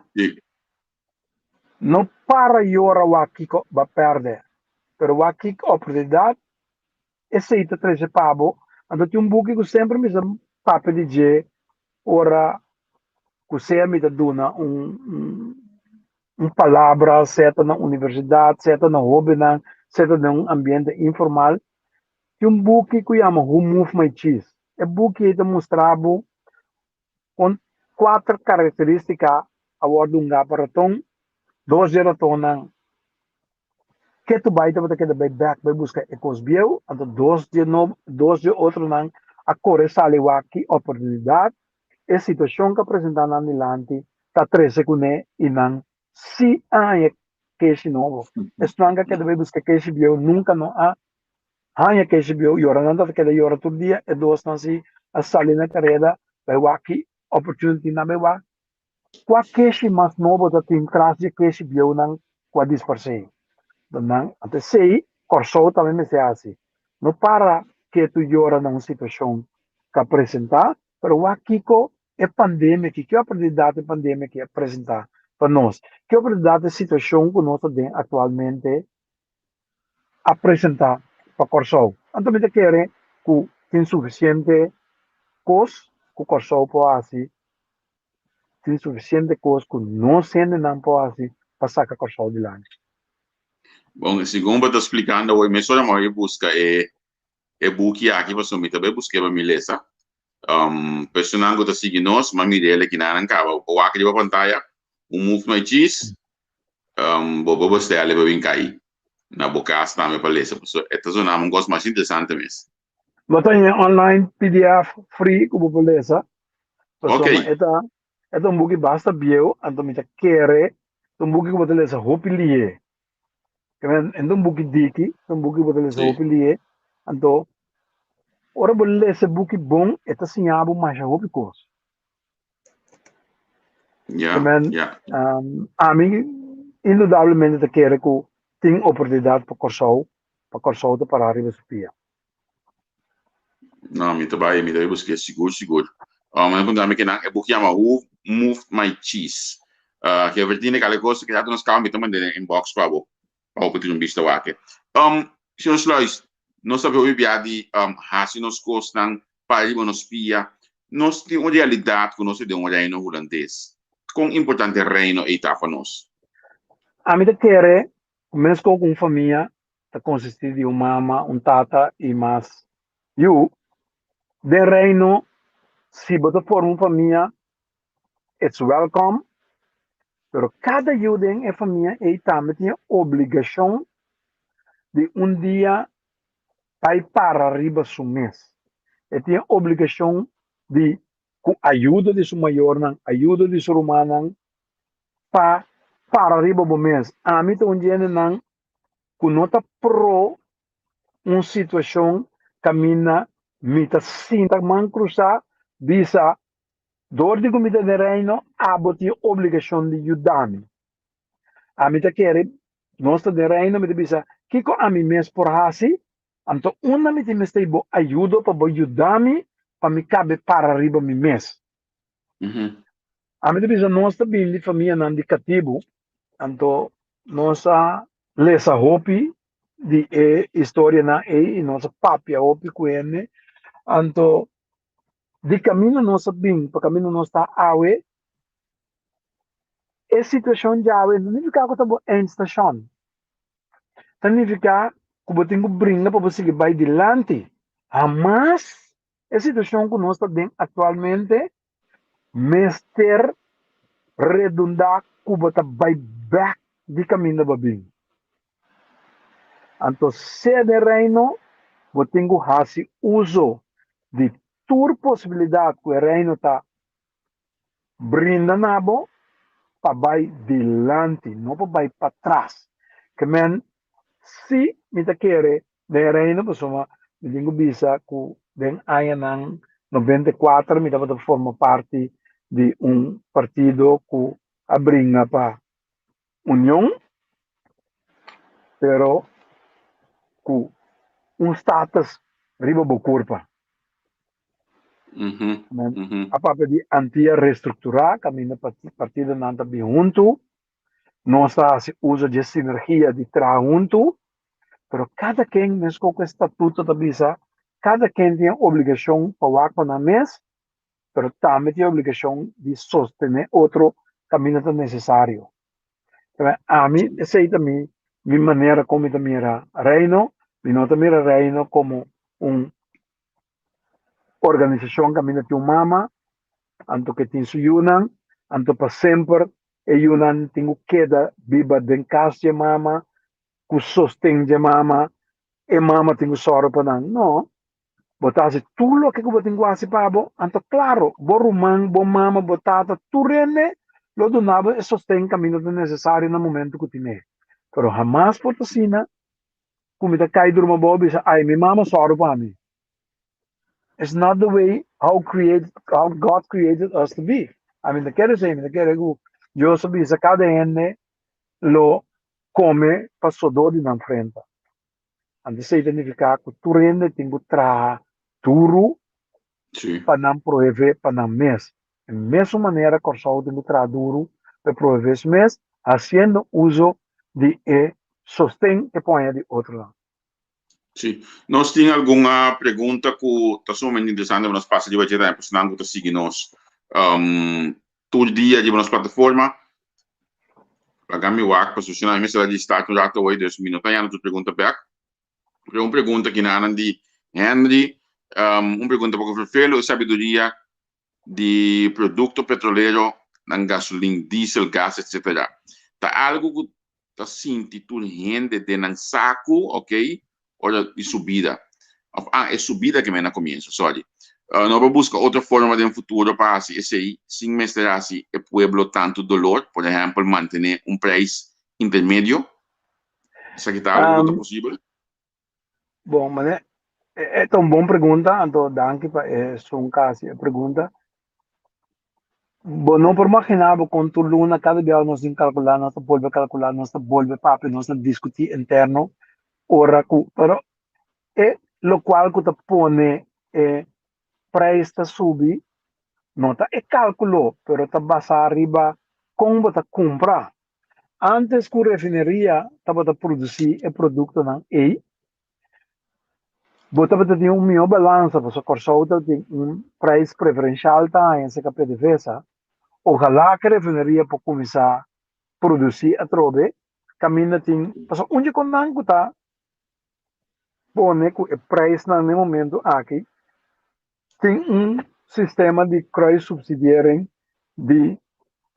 no para yora wak kiko bo a pèrdè, pero wak kiko oportunidat esei ta trese pa bo. Anto tin un buki ku semper mi sa papia di dje ora ku sea mi ta duna un un palabra, sea ta na universidat, sea ta na hóbennan, sea ta den un ambiente informal. Tin un buki ku yama Who Moved My Cheese? E buki ei ta mustra bo kon kuater karakterístika a wòrdu hungá pa raton. Dos di e ratonnan ketu bai tabata keda bai bèk bai buska e kos bieu, anto dos di e no dos di e otronan a kore sali wak ki oportunidat e situashon ku a presentá nan dilanti ta trese kuné i nan si a haña keshi nobo. Esnan ku a keda bai buska keshi bieu nunka no a haña keshi bieu, yora nan tabata keda yora tur dia, e dosnan si a sali na kareda bai wak ki opportunity nan bai wak kua keshi mas nobo ta tin tras di e keshi bieunan ku a disparsé. Nan anto esei Kòrsou tambe mester hasi, no para ketu yora na un situashon ku a presentá, pero wak kiko e pandemia aki, ki oportunidat e pandemia aki a presentá pa nos, ki oportunidat e situashon ku nos ta den aktualmente a presentá pa Kòrsou. Anto mi ta kere ku tin sufisiente kos ku Kòrsou por hasi, tin sufisiente kos ku nos hendenan por hasi pa saka Kòrsou dilanti. Bon, segun bo ta splikando awor, mesora mi a buska e e buki aki pasobra mi ta bai busk'é pa mi lesa. Personan ku ta sigui nos, mi a mira el aki nan kaba. Bo por wak riba pantaya, Who Moved My Cheese? Bo por bestèl e pa bin kai na bo kas tambe pa lesa. Pasobra e ta zona un kos masha interesante mes. Bo ta haña online pdf free ku bo por lesa. Pasobra e ta e ta un buki basta bieu, anto mi ta kere ta un buki ku bo ta lesa hopi lihe. E ta un buki diki, ta un buki ku bo ta lesa hopi lihe. Anto ora bo lesa e buki bon e ta siña bo masha hopi kos. Ja, ja. Ami indudablemente ta kere ku tin oportunidat pa Kòrsou, pa Kòrsou ta pará riba su pia. No, mi ta bai, mi ta bai busk'é sigur, sigur. Mi a puntra mi kinan e buki yama Who Moved My Cheese? Gevertine, kale kos ku nos kaba mi ta mand'é den inbox pa bo. Pa bo por tin un bista wak. Señor Sluis, nos ta hopi bia di hasi nos kosnan para riba nos pia. Nos tin un realidat ku nos ta den un reino hulandes. Kon importante reino ei ta pa nos? Ami ta kere ku meskos ku un famia ta konsistí di un mama, un tata i mas yu, den reino si bo ta forma un famia it's welcome, pero kada yu den e famia ei tambe tin e obligashon di un dia bai para riba su mes. E tin e obligashon di ku ayudo di su mayornan, ayudo di su rumannan pa para riba bo mes. Ami ta un djendenan ku no ta pro un situashon kaminda mi ta sinta man krusá bisa Dor di ku mi ta den Reino, abo tin obligashon di yuda mi. Ami ta kere, nos ta den Reino, mi ta bisa, kiko ami mes por hasi? Anto unda mi tin mester bo ayudo pa bo yuda mi pa mi kabe para riba mi mes? Ami ta bisa, nos ta bini di famianan di katibu, anto nos a lesa hopi di e historianan ei i nos a papia hopi ku hende, anto Di kaminda nos a bin pa kaminda nos ta awe, e situashon djawe no nifiká ku ta bo eindstashon. Ta nifiká ku bo tin ku bringa pa bo sigui bai dilanti. Hamas e situashon ku nos ta den aktualmente mester redundá ku bo ta bai bèk di kaminda bo a bin. Anto sea den Reino bo tin ku hasi uso di tur posibilidat ku e Reino ta brinda na bo pa bai dilanti, no pa bai patras. Ke men si mi ta kere den e Reino pasobra mi tin ku bisa ku den añanan 94 mi tabata forma parti di un partido ku a bringa pa union, pero ku un status riba bo kurpa. A papia di Antia restrukturá, kaminda partidonan ta bin huntu. Nos ta hasi uso di e sinergia di traha huntu, pero kada ken, meskos ku e statuto ta bisa, kada ken tin e obligashon pa wak pa nan mes, pero tambe tin e obligashon di sostené otro kaminda ta nesesario. Ami, esei ta mi mi manera kon mi ta mira Reino. Mi no ta mira Reino komo un organisashon kaminda tin un mama, anto ke tin su yunan, anto pa semper e yunan tin ku keda biba den kas dje mama, ku sosten dje mama, e mama tin ku sòru pa nan. No, bo ta hasi tur loke ku bo tin ku hasi pa bo, anto klaro, bo ruman, bo mama, bo tata, tur hende lo duna bo e sosten kaminda ta nesesario na momento ku tin e. Pero hamas por ta asina ku mi ta kai durma bo bisa, ai, mi mama sòru pa mi. It's not the way how create how God created us to be. I mean, ta kere esei, mi ta kere ku Dios a bisa kada hende lo kome pa sodó di nan frenta. Anto esei ta nifiká ku tur hende tin ku traha duru pa nan proveé pa nan mes. E mesun manera Kòrsou tin ku traha duru pa e proveé su mes, hasiendo uso di e sosten ke por haña di otronan. Sí. Nos tin algun pregunta ku ta sumamente interesante pa nos pasa riba dje tambe pa esnan ku ta sigui nos tur dia riba nos plataforma. Laga mi wak pasobra si no mi mester a di start un rato awor dus mi no ta hañando tur pregunta bek. Pero un pregunta kinanan di Henry, un pregunta poko ferfelu, e sabiduria di produkto petrolero nan gasolin, diesel, gas etc. Ta algu ku ta sinti tur hende den nan saku, ok, ora di subida. Of ah, e subida ke men na komienso, sorry. No por buska otro forma den futuro pa hasi esei sin mester hasi e pueblo tantu dolor, por ehèmpel mantené un preis intermedio? Esaki ta algu ku ta posibel? Bon, mane, e ta un bon pregunta, anto danki pa esun ka hasi e pregunta. Bo no por magina bo kon tur luna kada biaha nos tin kalkulá, nos ta bolbe kalkulá, nos ta bolbe papia, nos ta diskutí interno ora ku, pero e lokual ku ta pone e preis ta subi no ta e kalkulo, pero ta basá riba kon bo ta kumpra. Antes ku refineria tabata produsí e produktonan ei, bo tabata tin un mihó balansa pasobra Kòrsou tabatin un preis preferenshal ta haña serka PDVSA. Ojalá ku e refineria por kuminsá produsí atrobe kaminda tin, pasobra un dje konnan ku ta pone ku e preisnan na e momento aki Tin un sistema di kruissubsidiering di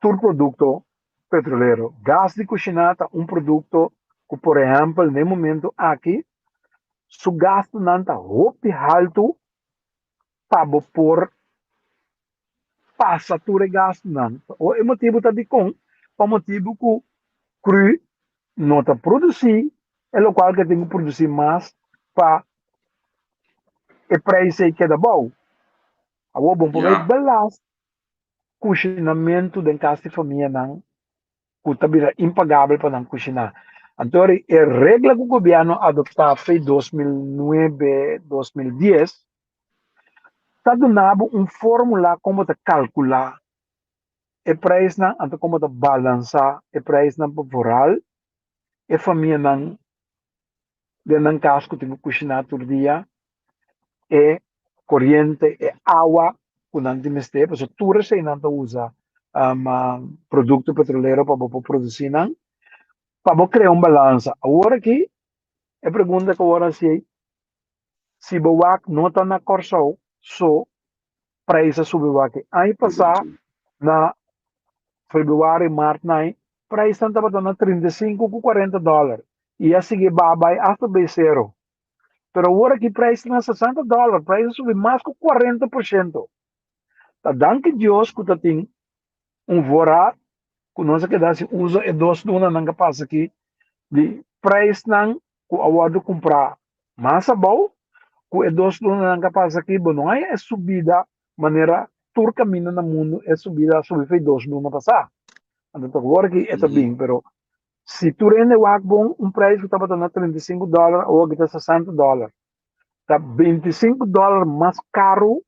tur produkto petrolero. Gas di kushiná ta un produkto ku por ehèmpel na e momento aki su gastunan ta hopi haltu pa bo por pasa tur e gastunan. E motibu ta dikon? Pa motibu ku cru no ta produsí e lokual ke tin ku produsí mas pa e preis ei keda bou. Awor bon por bai belast kushinamentu den kas di famianan ku ta bira impagabel pa nan kushiná. Anto e regla ku gobièrnu a adoptá fe 2009, 2010 ta duna bo un fórmula kon bo ta kalkulá e preisnan, anto kon bo ta balansá e preisnan pa vooral e famianan den nan kas ku tin ku kushiná tur dia, e koriente, e awa ku nan tin mester, pasobra tur eseinan ta usa produkto petrolero pa bo por produsí nan, pa bo krea un balansa. Awor aki e pregunta ku awor a hasi ei, si bo wak no ta na Kòrsou so prijs a subi wak. Aña pasá na februari, mart nai, prijsnan tabata na 35 ku 40 dòler i a sigui baha bai asta bei sero. Pero awor aki prijs ta na 60 dòler, prijs a subi mas ku 40%. Ta danki Dios ku ta tin un voorraad ku nos a keda sin usa e dos lunanan ku a pasa aki di prijsnan ku a wòrdu kumprá mas abou ku e dos lunanan ku a pasa aki, bo no haña e subida manera tur kaminda na mundu e subida a subi for e dos luna pasá. Anto ta awor aki e ta bin, pero si tur hende wak bon un preis ku tabata na 35 dòler awor aki ta 60 dòler. Ta 25 dòler mas karu.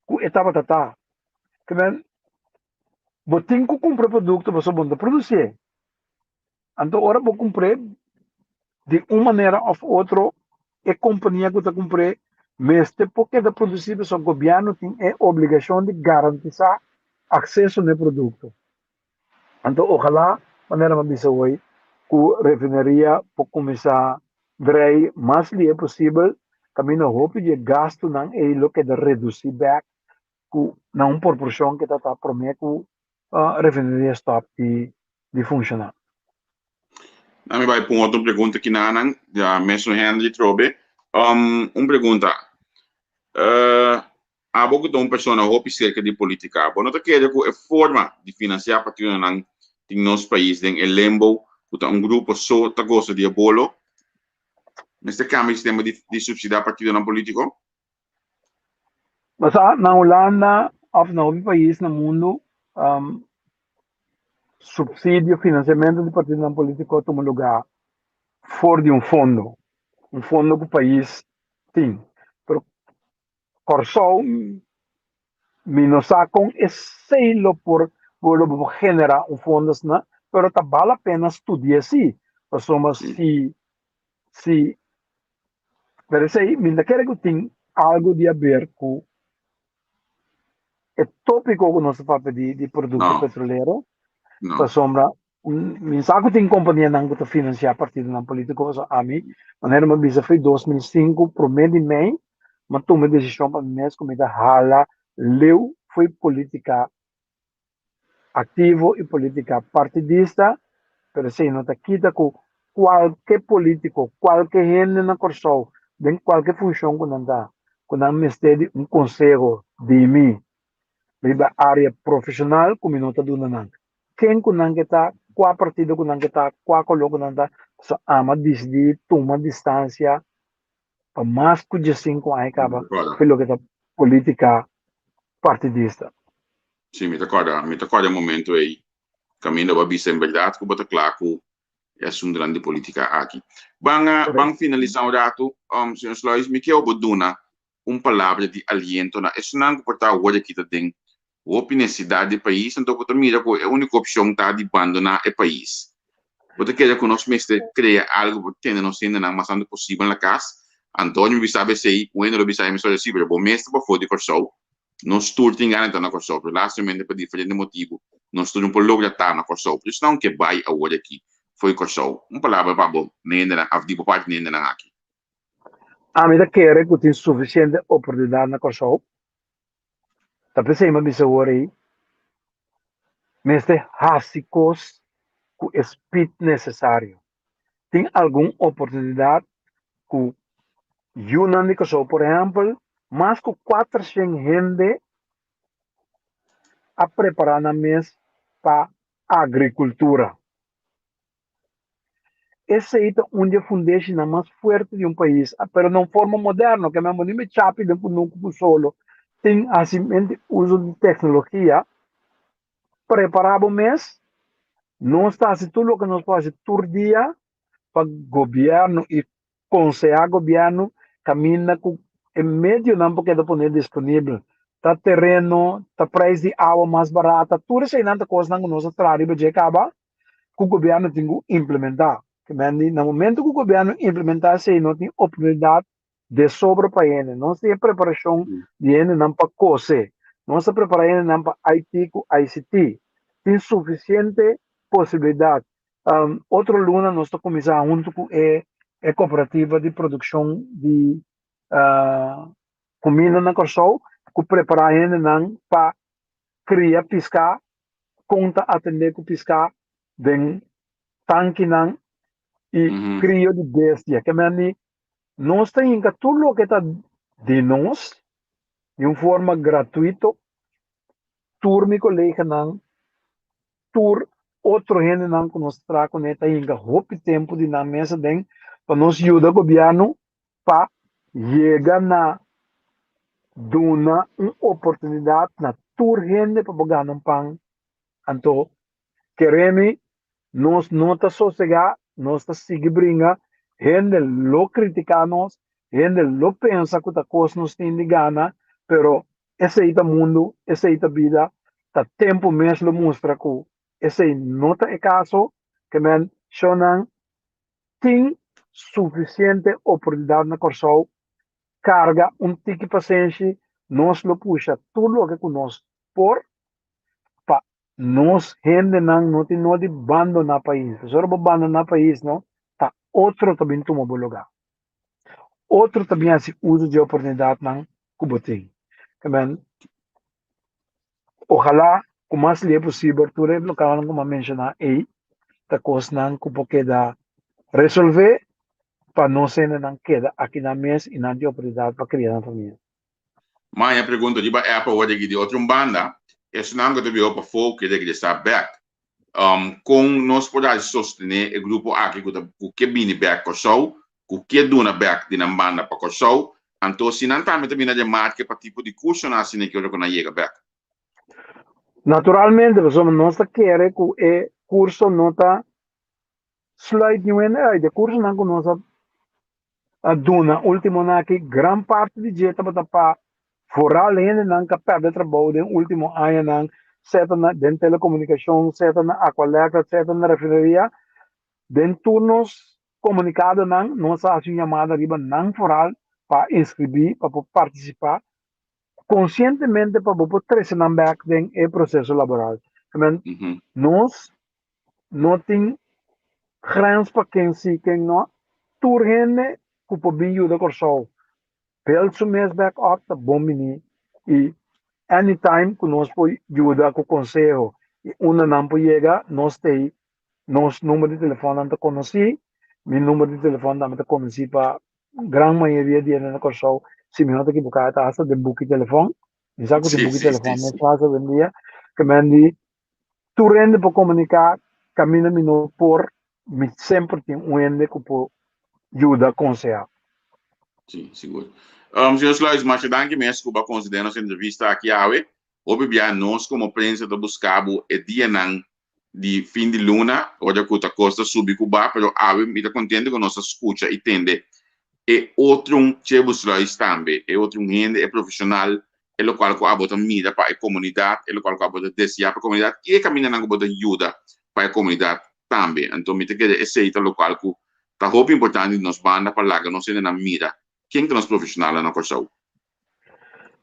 ku e tabata ta. Ke men bo tin ku kumpra e produkto pasobra bo no ta produsié. Anto ora bo kumpr'é di un manera òf otro e kompania ku ta kumpr'é mester por keda produsí pasobra gobièrnu tin e obligashon di garantisá akseso na e produkto. Anto ojalá manera mi a bisa hoy ku refineria por kuminsá drei mas lihe posibel kaminda hopi di e gastunan ei lo keda redusí bèk ku na un proporshon ke ta ta promé ku refineria stòp di funshoná. Na mi bai pon otro pregunta kinanan, ya mesun Henry trobe. Un pregunta. Abo ku ta un persona hopi serka di politika, bo no ta kere ku e forma di finansiá partidonan tin nos pais den e limbo ku ta un grupo so ta gosa di e bolo? Mester kambia e sistema di supsidiá partidonan politiko? Bo sa, na Hulanda òf na hopi pais na mundu, supsidio, finansiamentu di partidonan politiko a tuma lugá for di un fondo, un fondo ku pais tin. Pero Kòrsou mi no sa kon esei lo por lo por generá un fondo asina, pero ta bal la pena studi'é sí, pasobra si si pero esei mi ta kere ku tin algu di haber ku e tópiko ku nos ta papia di produkto petrolero, pasobra Mi sa ku tin kompanianan ku ta finansiá partidonan polítiko, pasobra ami, manera mi a bisa for 2005, promé di mei, mi a tuma e desishon pa mi mes ku mi ta hala leu for polítika aktivo i polítika partidista, pero esei no ta kita ku kualke polítiko, kualke hende na Kòrsou, den kualke funshon ku nan ta, ku nan mester di un konseho di mi riba área profeshonal ku mi no ta duna nan. Ken ku nan ke ta, kua partido ku nan ke ta, kua koló ku nan ta, pasobra ami a disidí tuma distansia pa mas ku diesinku aña kaba ku loke ta polítika partidista. Sí, mi ta kòrda, mi ta kòrda e momento ei kaminda bo a bisa en bèrdat ku bo ta kla ku e asuntunan di polítika aki. Ban ban finalisá un ratu, señor Sluis, mi ke bo duna un palabra di aliento na esnan ku por ta awor aki ta den hopi nesesidat di e pais, anto bo ta mira ku e úniko opshon ta di bandoná e pais. Bo ta kere ku nos mester krea algu pa tene nos hendenan mas tantu posibel na kas? Antonio mi bisa esei, un hende lo bisa mi sorry si, pero bo mes ta pafó di Kòrsou. Nos tur tin gana di ta na Kòrsou, pero lastimamente pa diferente motibu nos tur no por logra ta na Kòrsou. Pero esnan ke bai awor aki fo'i Kòrsou, un palabra pa bo na hendenan, òf di bo parti na hendenan aki. Ami ta kere ku tin sufisiente oportunidat na Kòrsou. Ta p'esei mi a bisa awor ei, mester hasi kos ku e spit nesesario. Tin algun oportunidat ku yunan di Kòrsou, por ehèmpel, mas ku kuatershen hende a prepará nan mes pa agrikultura. Esei ta un di e fundeshinan mas fuerte di un pais, pero na un forma moderno, ke men bo ni me chapi den kunuku ku solo. Tin hasimentu uso di teknologia, prepará bo mes, nos ta hasi tur loke nos por hasi tur dia pa gobièrnu i konsehá gobièrnu kaminda ku e medionan por keda pone disponibel. Ta tereno, ta preis di awa mas barata, tur eseinan ta kosnan ku nos a traha riba dje kaba ku gobièrnu tin ku implementá. Kimendi na momento ku gobièrnu implementá esei no tin oportunidat de sobra pa hende. Nos tin e preparashon di hendenan pa kose, nos a prepará hendenan pa IT ku ICT. Tin sufisiente posibilidat. Otro luna nos ta kuminsá huntu ku e e kooperativa di produkshon di kuminda na Kòrsou ku prepará hendenan pa kria piská, kon ta atendé ku piská den tankinan i krio di bestia. Ke men di nos ta hinka tur loke ta di nos di un forma gratuito, tur mi koleganan tur otro hendenan ku nos ta traha kuné ta hinka hopi tempu di nan mes aden pa nos yuda gobièrnu pa yega na duna un oportunidat na tur hende pa por gana un pan. Anto kere mi nos no ta sosegá, nos ta sigui bringa, hende lo kritiká nos, hende lo pensa ku ta kos nos tin di gana, pero. Esei ta mundu, esei ta bida, ta tempu mes lo mustra ku esei no ta e kaso, ke men shownan tin sufisiente oportunidat na Kòrsou, karga un tiki pasenshi, nos lo pusha tur loke ku nos por pa nos hendenan no tin nodi bandoná pais. Pasobra bo bandoná pais no, ta otro ta bin tuma bo lugá. Otro ta bin hasi uso di e oportunidatnan ku bo tin. Amen. Ojalá ku mas lihé posibel tur e lokalnan ku mi a menshoná ei ta kosnan ku por keda resolvé pa nos hendenan keda aki nan mes i nan tin oportunidat pa kria nan famia. Maña pregunta riba app awor di di otro un banda, esnan ku ta biba pafó ke regresá bèk. Kon nos por hasi sostené e grupo aki ku ta ku ke bini bèk Kòrsou, ku ke duna bèk di nan banda pa Kòrsou? Anto si nan tambe ta bini na remarke pa tipo di kursonan asina ki ora ku nan yega bèk? Naturalmente, pasobra nos ta kere ku e kurso no ta sluit niun hende uit. E kursonan ku nos a a duna ultimonan aki, gran parti di dje tabata pa vooral hendenan ku a pèrdè trabou den ultimo añanan, sea ta na den telekomunikashon, sea ta na Aqualectra, sea ta na refineria. Den tur nos komunikadonan nos a hasi un yamada riba nan vooral pa inskribí, pa por partisipá konsientemente pa bo por trese nan bèk den e proseso laboral. Nos No tin grens pa ken si ken no. Tur hende ku por bin yuda Kòrsou build su mes bek op ta bon bini i anytime ku nos por yuda ku konseho i unda nan por yega nos ta ei. Nos number di telefòn ta konosí, mi number di telefòn tambe ta konosí pa gran mayoria di hende na Kòrsou. Si mi no ta ekiboká ta hasta den buki telefòn. Mi sa ku tin buki telefòn mes fásil awendia. Ke men di Tur hende por komuniká kaminda mi no por, mi semper tin un hende ku por yuda konsehá. Sí, sigur. Señor Sluis, masha danki mes ku bo a konsidera nos entrevista aki awe. Hopi bia nos komo prensa ta buska bo e dianan di fin di luna, ora ku ta kos ta subi ku ba, pero awe mi ta kontento ku nos a skucha i tende e otro Chebu Sluis tambe, e otro hende, e profeshonal e lokual ku abo ta mira pa e komunidat, e lokual ku abo ta deseá pa e komunidat i e kamindanan ku bo ta yuda pa e komunidat tambe. Anto mi ta kere esei ta lokual ku ta hopi importante di nos banda pa laga nos hendenan mira ken ta nos profeshonalnan na Kòrsou.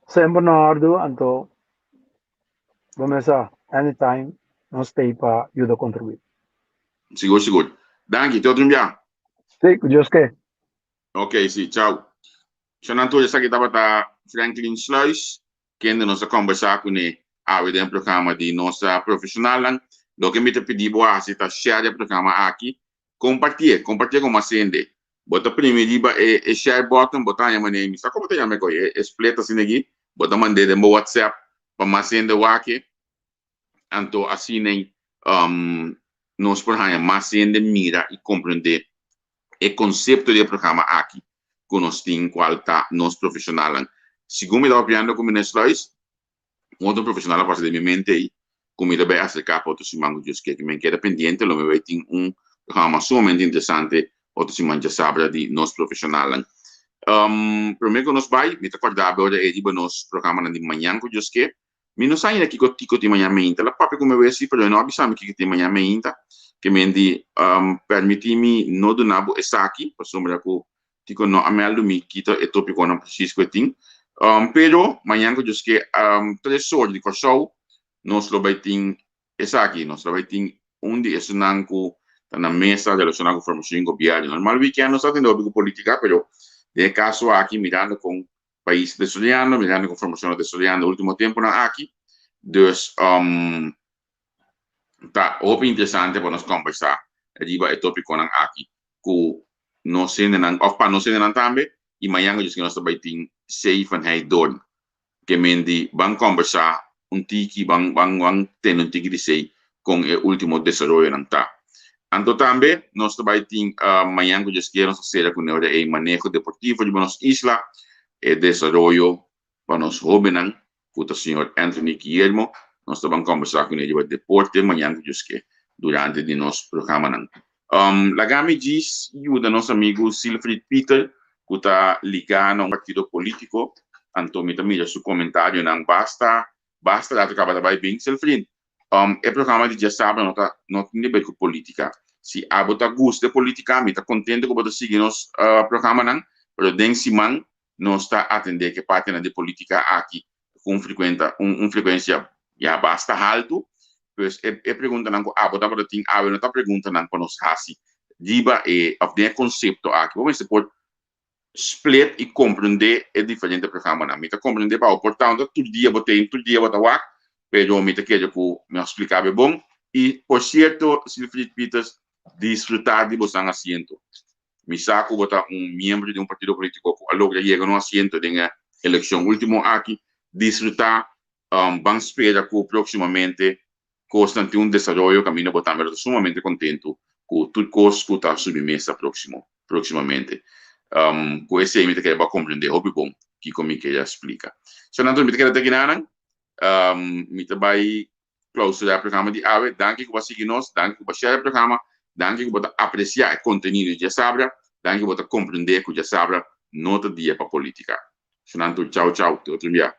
Semper na òrdu, anto bo mes sa anytime nos t'ei pa yuda kontribuí. Sigur sigur. Danki, te otro bia. Sí, ku Dios ke. Ok, sí, chao. Shonnan tur esaki tabata Franklin Sluis, kende nos a kombersá kuné awe den e programa di Nos Ta Profeshonalnan. Loke mi ta pidi bo hasi ta share e programa aki, kompartié, kompartié ku mas hende. Bo ta primi riba e e share button, bo ta haña manera, mi sa komo ta yama e kos, e split asina aki, bo ta mand'é den bo WhatsApp pa mas hende wak e. Anto asina nos por haña mas hende mira i komprendé e konsepto di e programa aki ku nos tin kual ta nos profeshonalnan. Segun mi ta papiando ku Meneer Sluis, un otro profeshonal a pasa den mi mente ei ku mi ta bai aserká pa otro siman ku Dios ke. Mi keda pendiente lo mi bai tin un programa sumamente interesante otro siman djasabra di nos profeshonalnan. Promé ku nos bai mi ta kòrda bo ora ei riba nos programanan di mañan ku Dios ke. Mi no sa ainda kiko Tico tin mañan meinta. El a papia ku mi wes si, pero e no a bisa mi kiko tin mañan meinta. Ke men di, Permití mi no duna bo esaki, pasobra ku Tico no a mèldu mi ki ta e tópikonan presis ku e tin. Pero, mañan ku Dios ke, tres or di Kòrsou, nos lo bai tin esaki. Nos lo bai tin un di esunnan ku ta na mesa relashoná ku formashon di gobièrnu. Normal wikènt nos ta tende hopi ku polítika, pero den e kaso aki, mirando kon pais ta desoleando, mirando con formacion ta desoleando ultimo temponan aki. Dus um, ta hopi interesante pa nos conversa riba e topiconan aki cu nos hendenan, of pa nos hendenan tambe, y mañan cu nos ta bay tin Sei van Heydoorn. Ke men di ban conversa un tiki, ban ban ban tende un tiki di sei con e ultimo desaroyonan ta. Anto tambe nos ta bai tin mañan cu Dios kier nos ta cera cu neo e maneho deportivo riba nos isla, e desaroyo pa nos hobennan cu ta señor Anthony Guillermo. Nos ta ban conversa cu ne riba deporte mañan cu Dios kier durante di nos programanan. Laga mi djis yuda nos amigo Silfried Pieter cu ta liga na un partido politico. Anto mi ta mira su comentarionan basta basta rato caba ta bay bin. Silfried, um, e programa di djasabra no ta no tin di ber cu politica. Si abo ta gusta e politica, mi ta contento cu bo ta sigui nos uh, programanan, pero den siman nos ta atende cu e partinan di politica aki cu un frecuenta un, un frecuencia ya basta halto. Pues e, e preguntanan cu abo tabata tin awe no ta preguntanan pa nos haci riba e of den e concepto aki. Bo mester por split i komprendé e diferente programanan. Mi ta komprendé pa bo por ta unda tur dia bo ten, tur dia bo ta wak, pero mi ta kere ku mi a splika bo bon. I por sierto, Silfried Pieters, disfrutá di bosan asiento. Mi sa ku bo ta un miembro di un partido polítiko ku a logra yega na un asiento den e elekshon último aki. Disfrutá, ban spera ku próksimamente Kosnan tin un desaroyo kaminda bo tambe lo ta sumamente kontentu ku tur kos ku ta subi mesa próksimo, próksimamente. Ku esei mi ta kere bo a komprendé hopi bon kiko mi kere a splika. So nan tur mi ta keda te kinanan. Mi ta bai klausurá e programa di awe. Danki ku bo a sigui nos, danki ku bo a share e programa, danki ku bo ta apresiá e kontenido di Djasabra, danki ku bo ta komprendé ku Djasabra no ta dia pa polítika. So nan tur chau chau, te otro bia.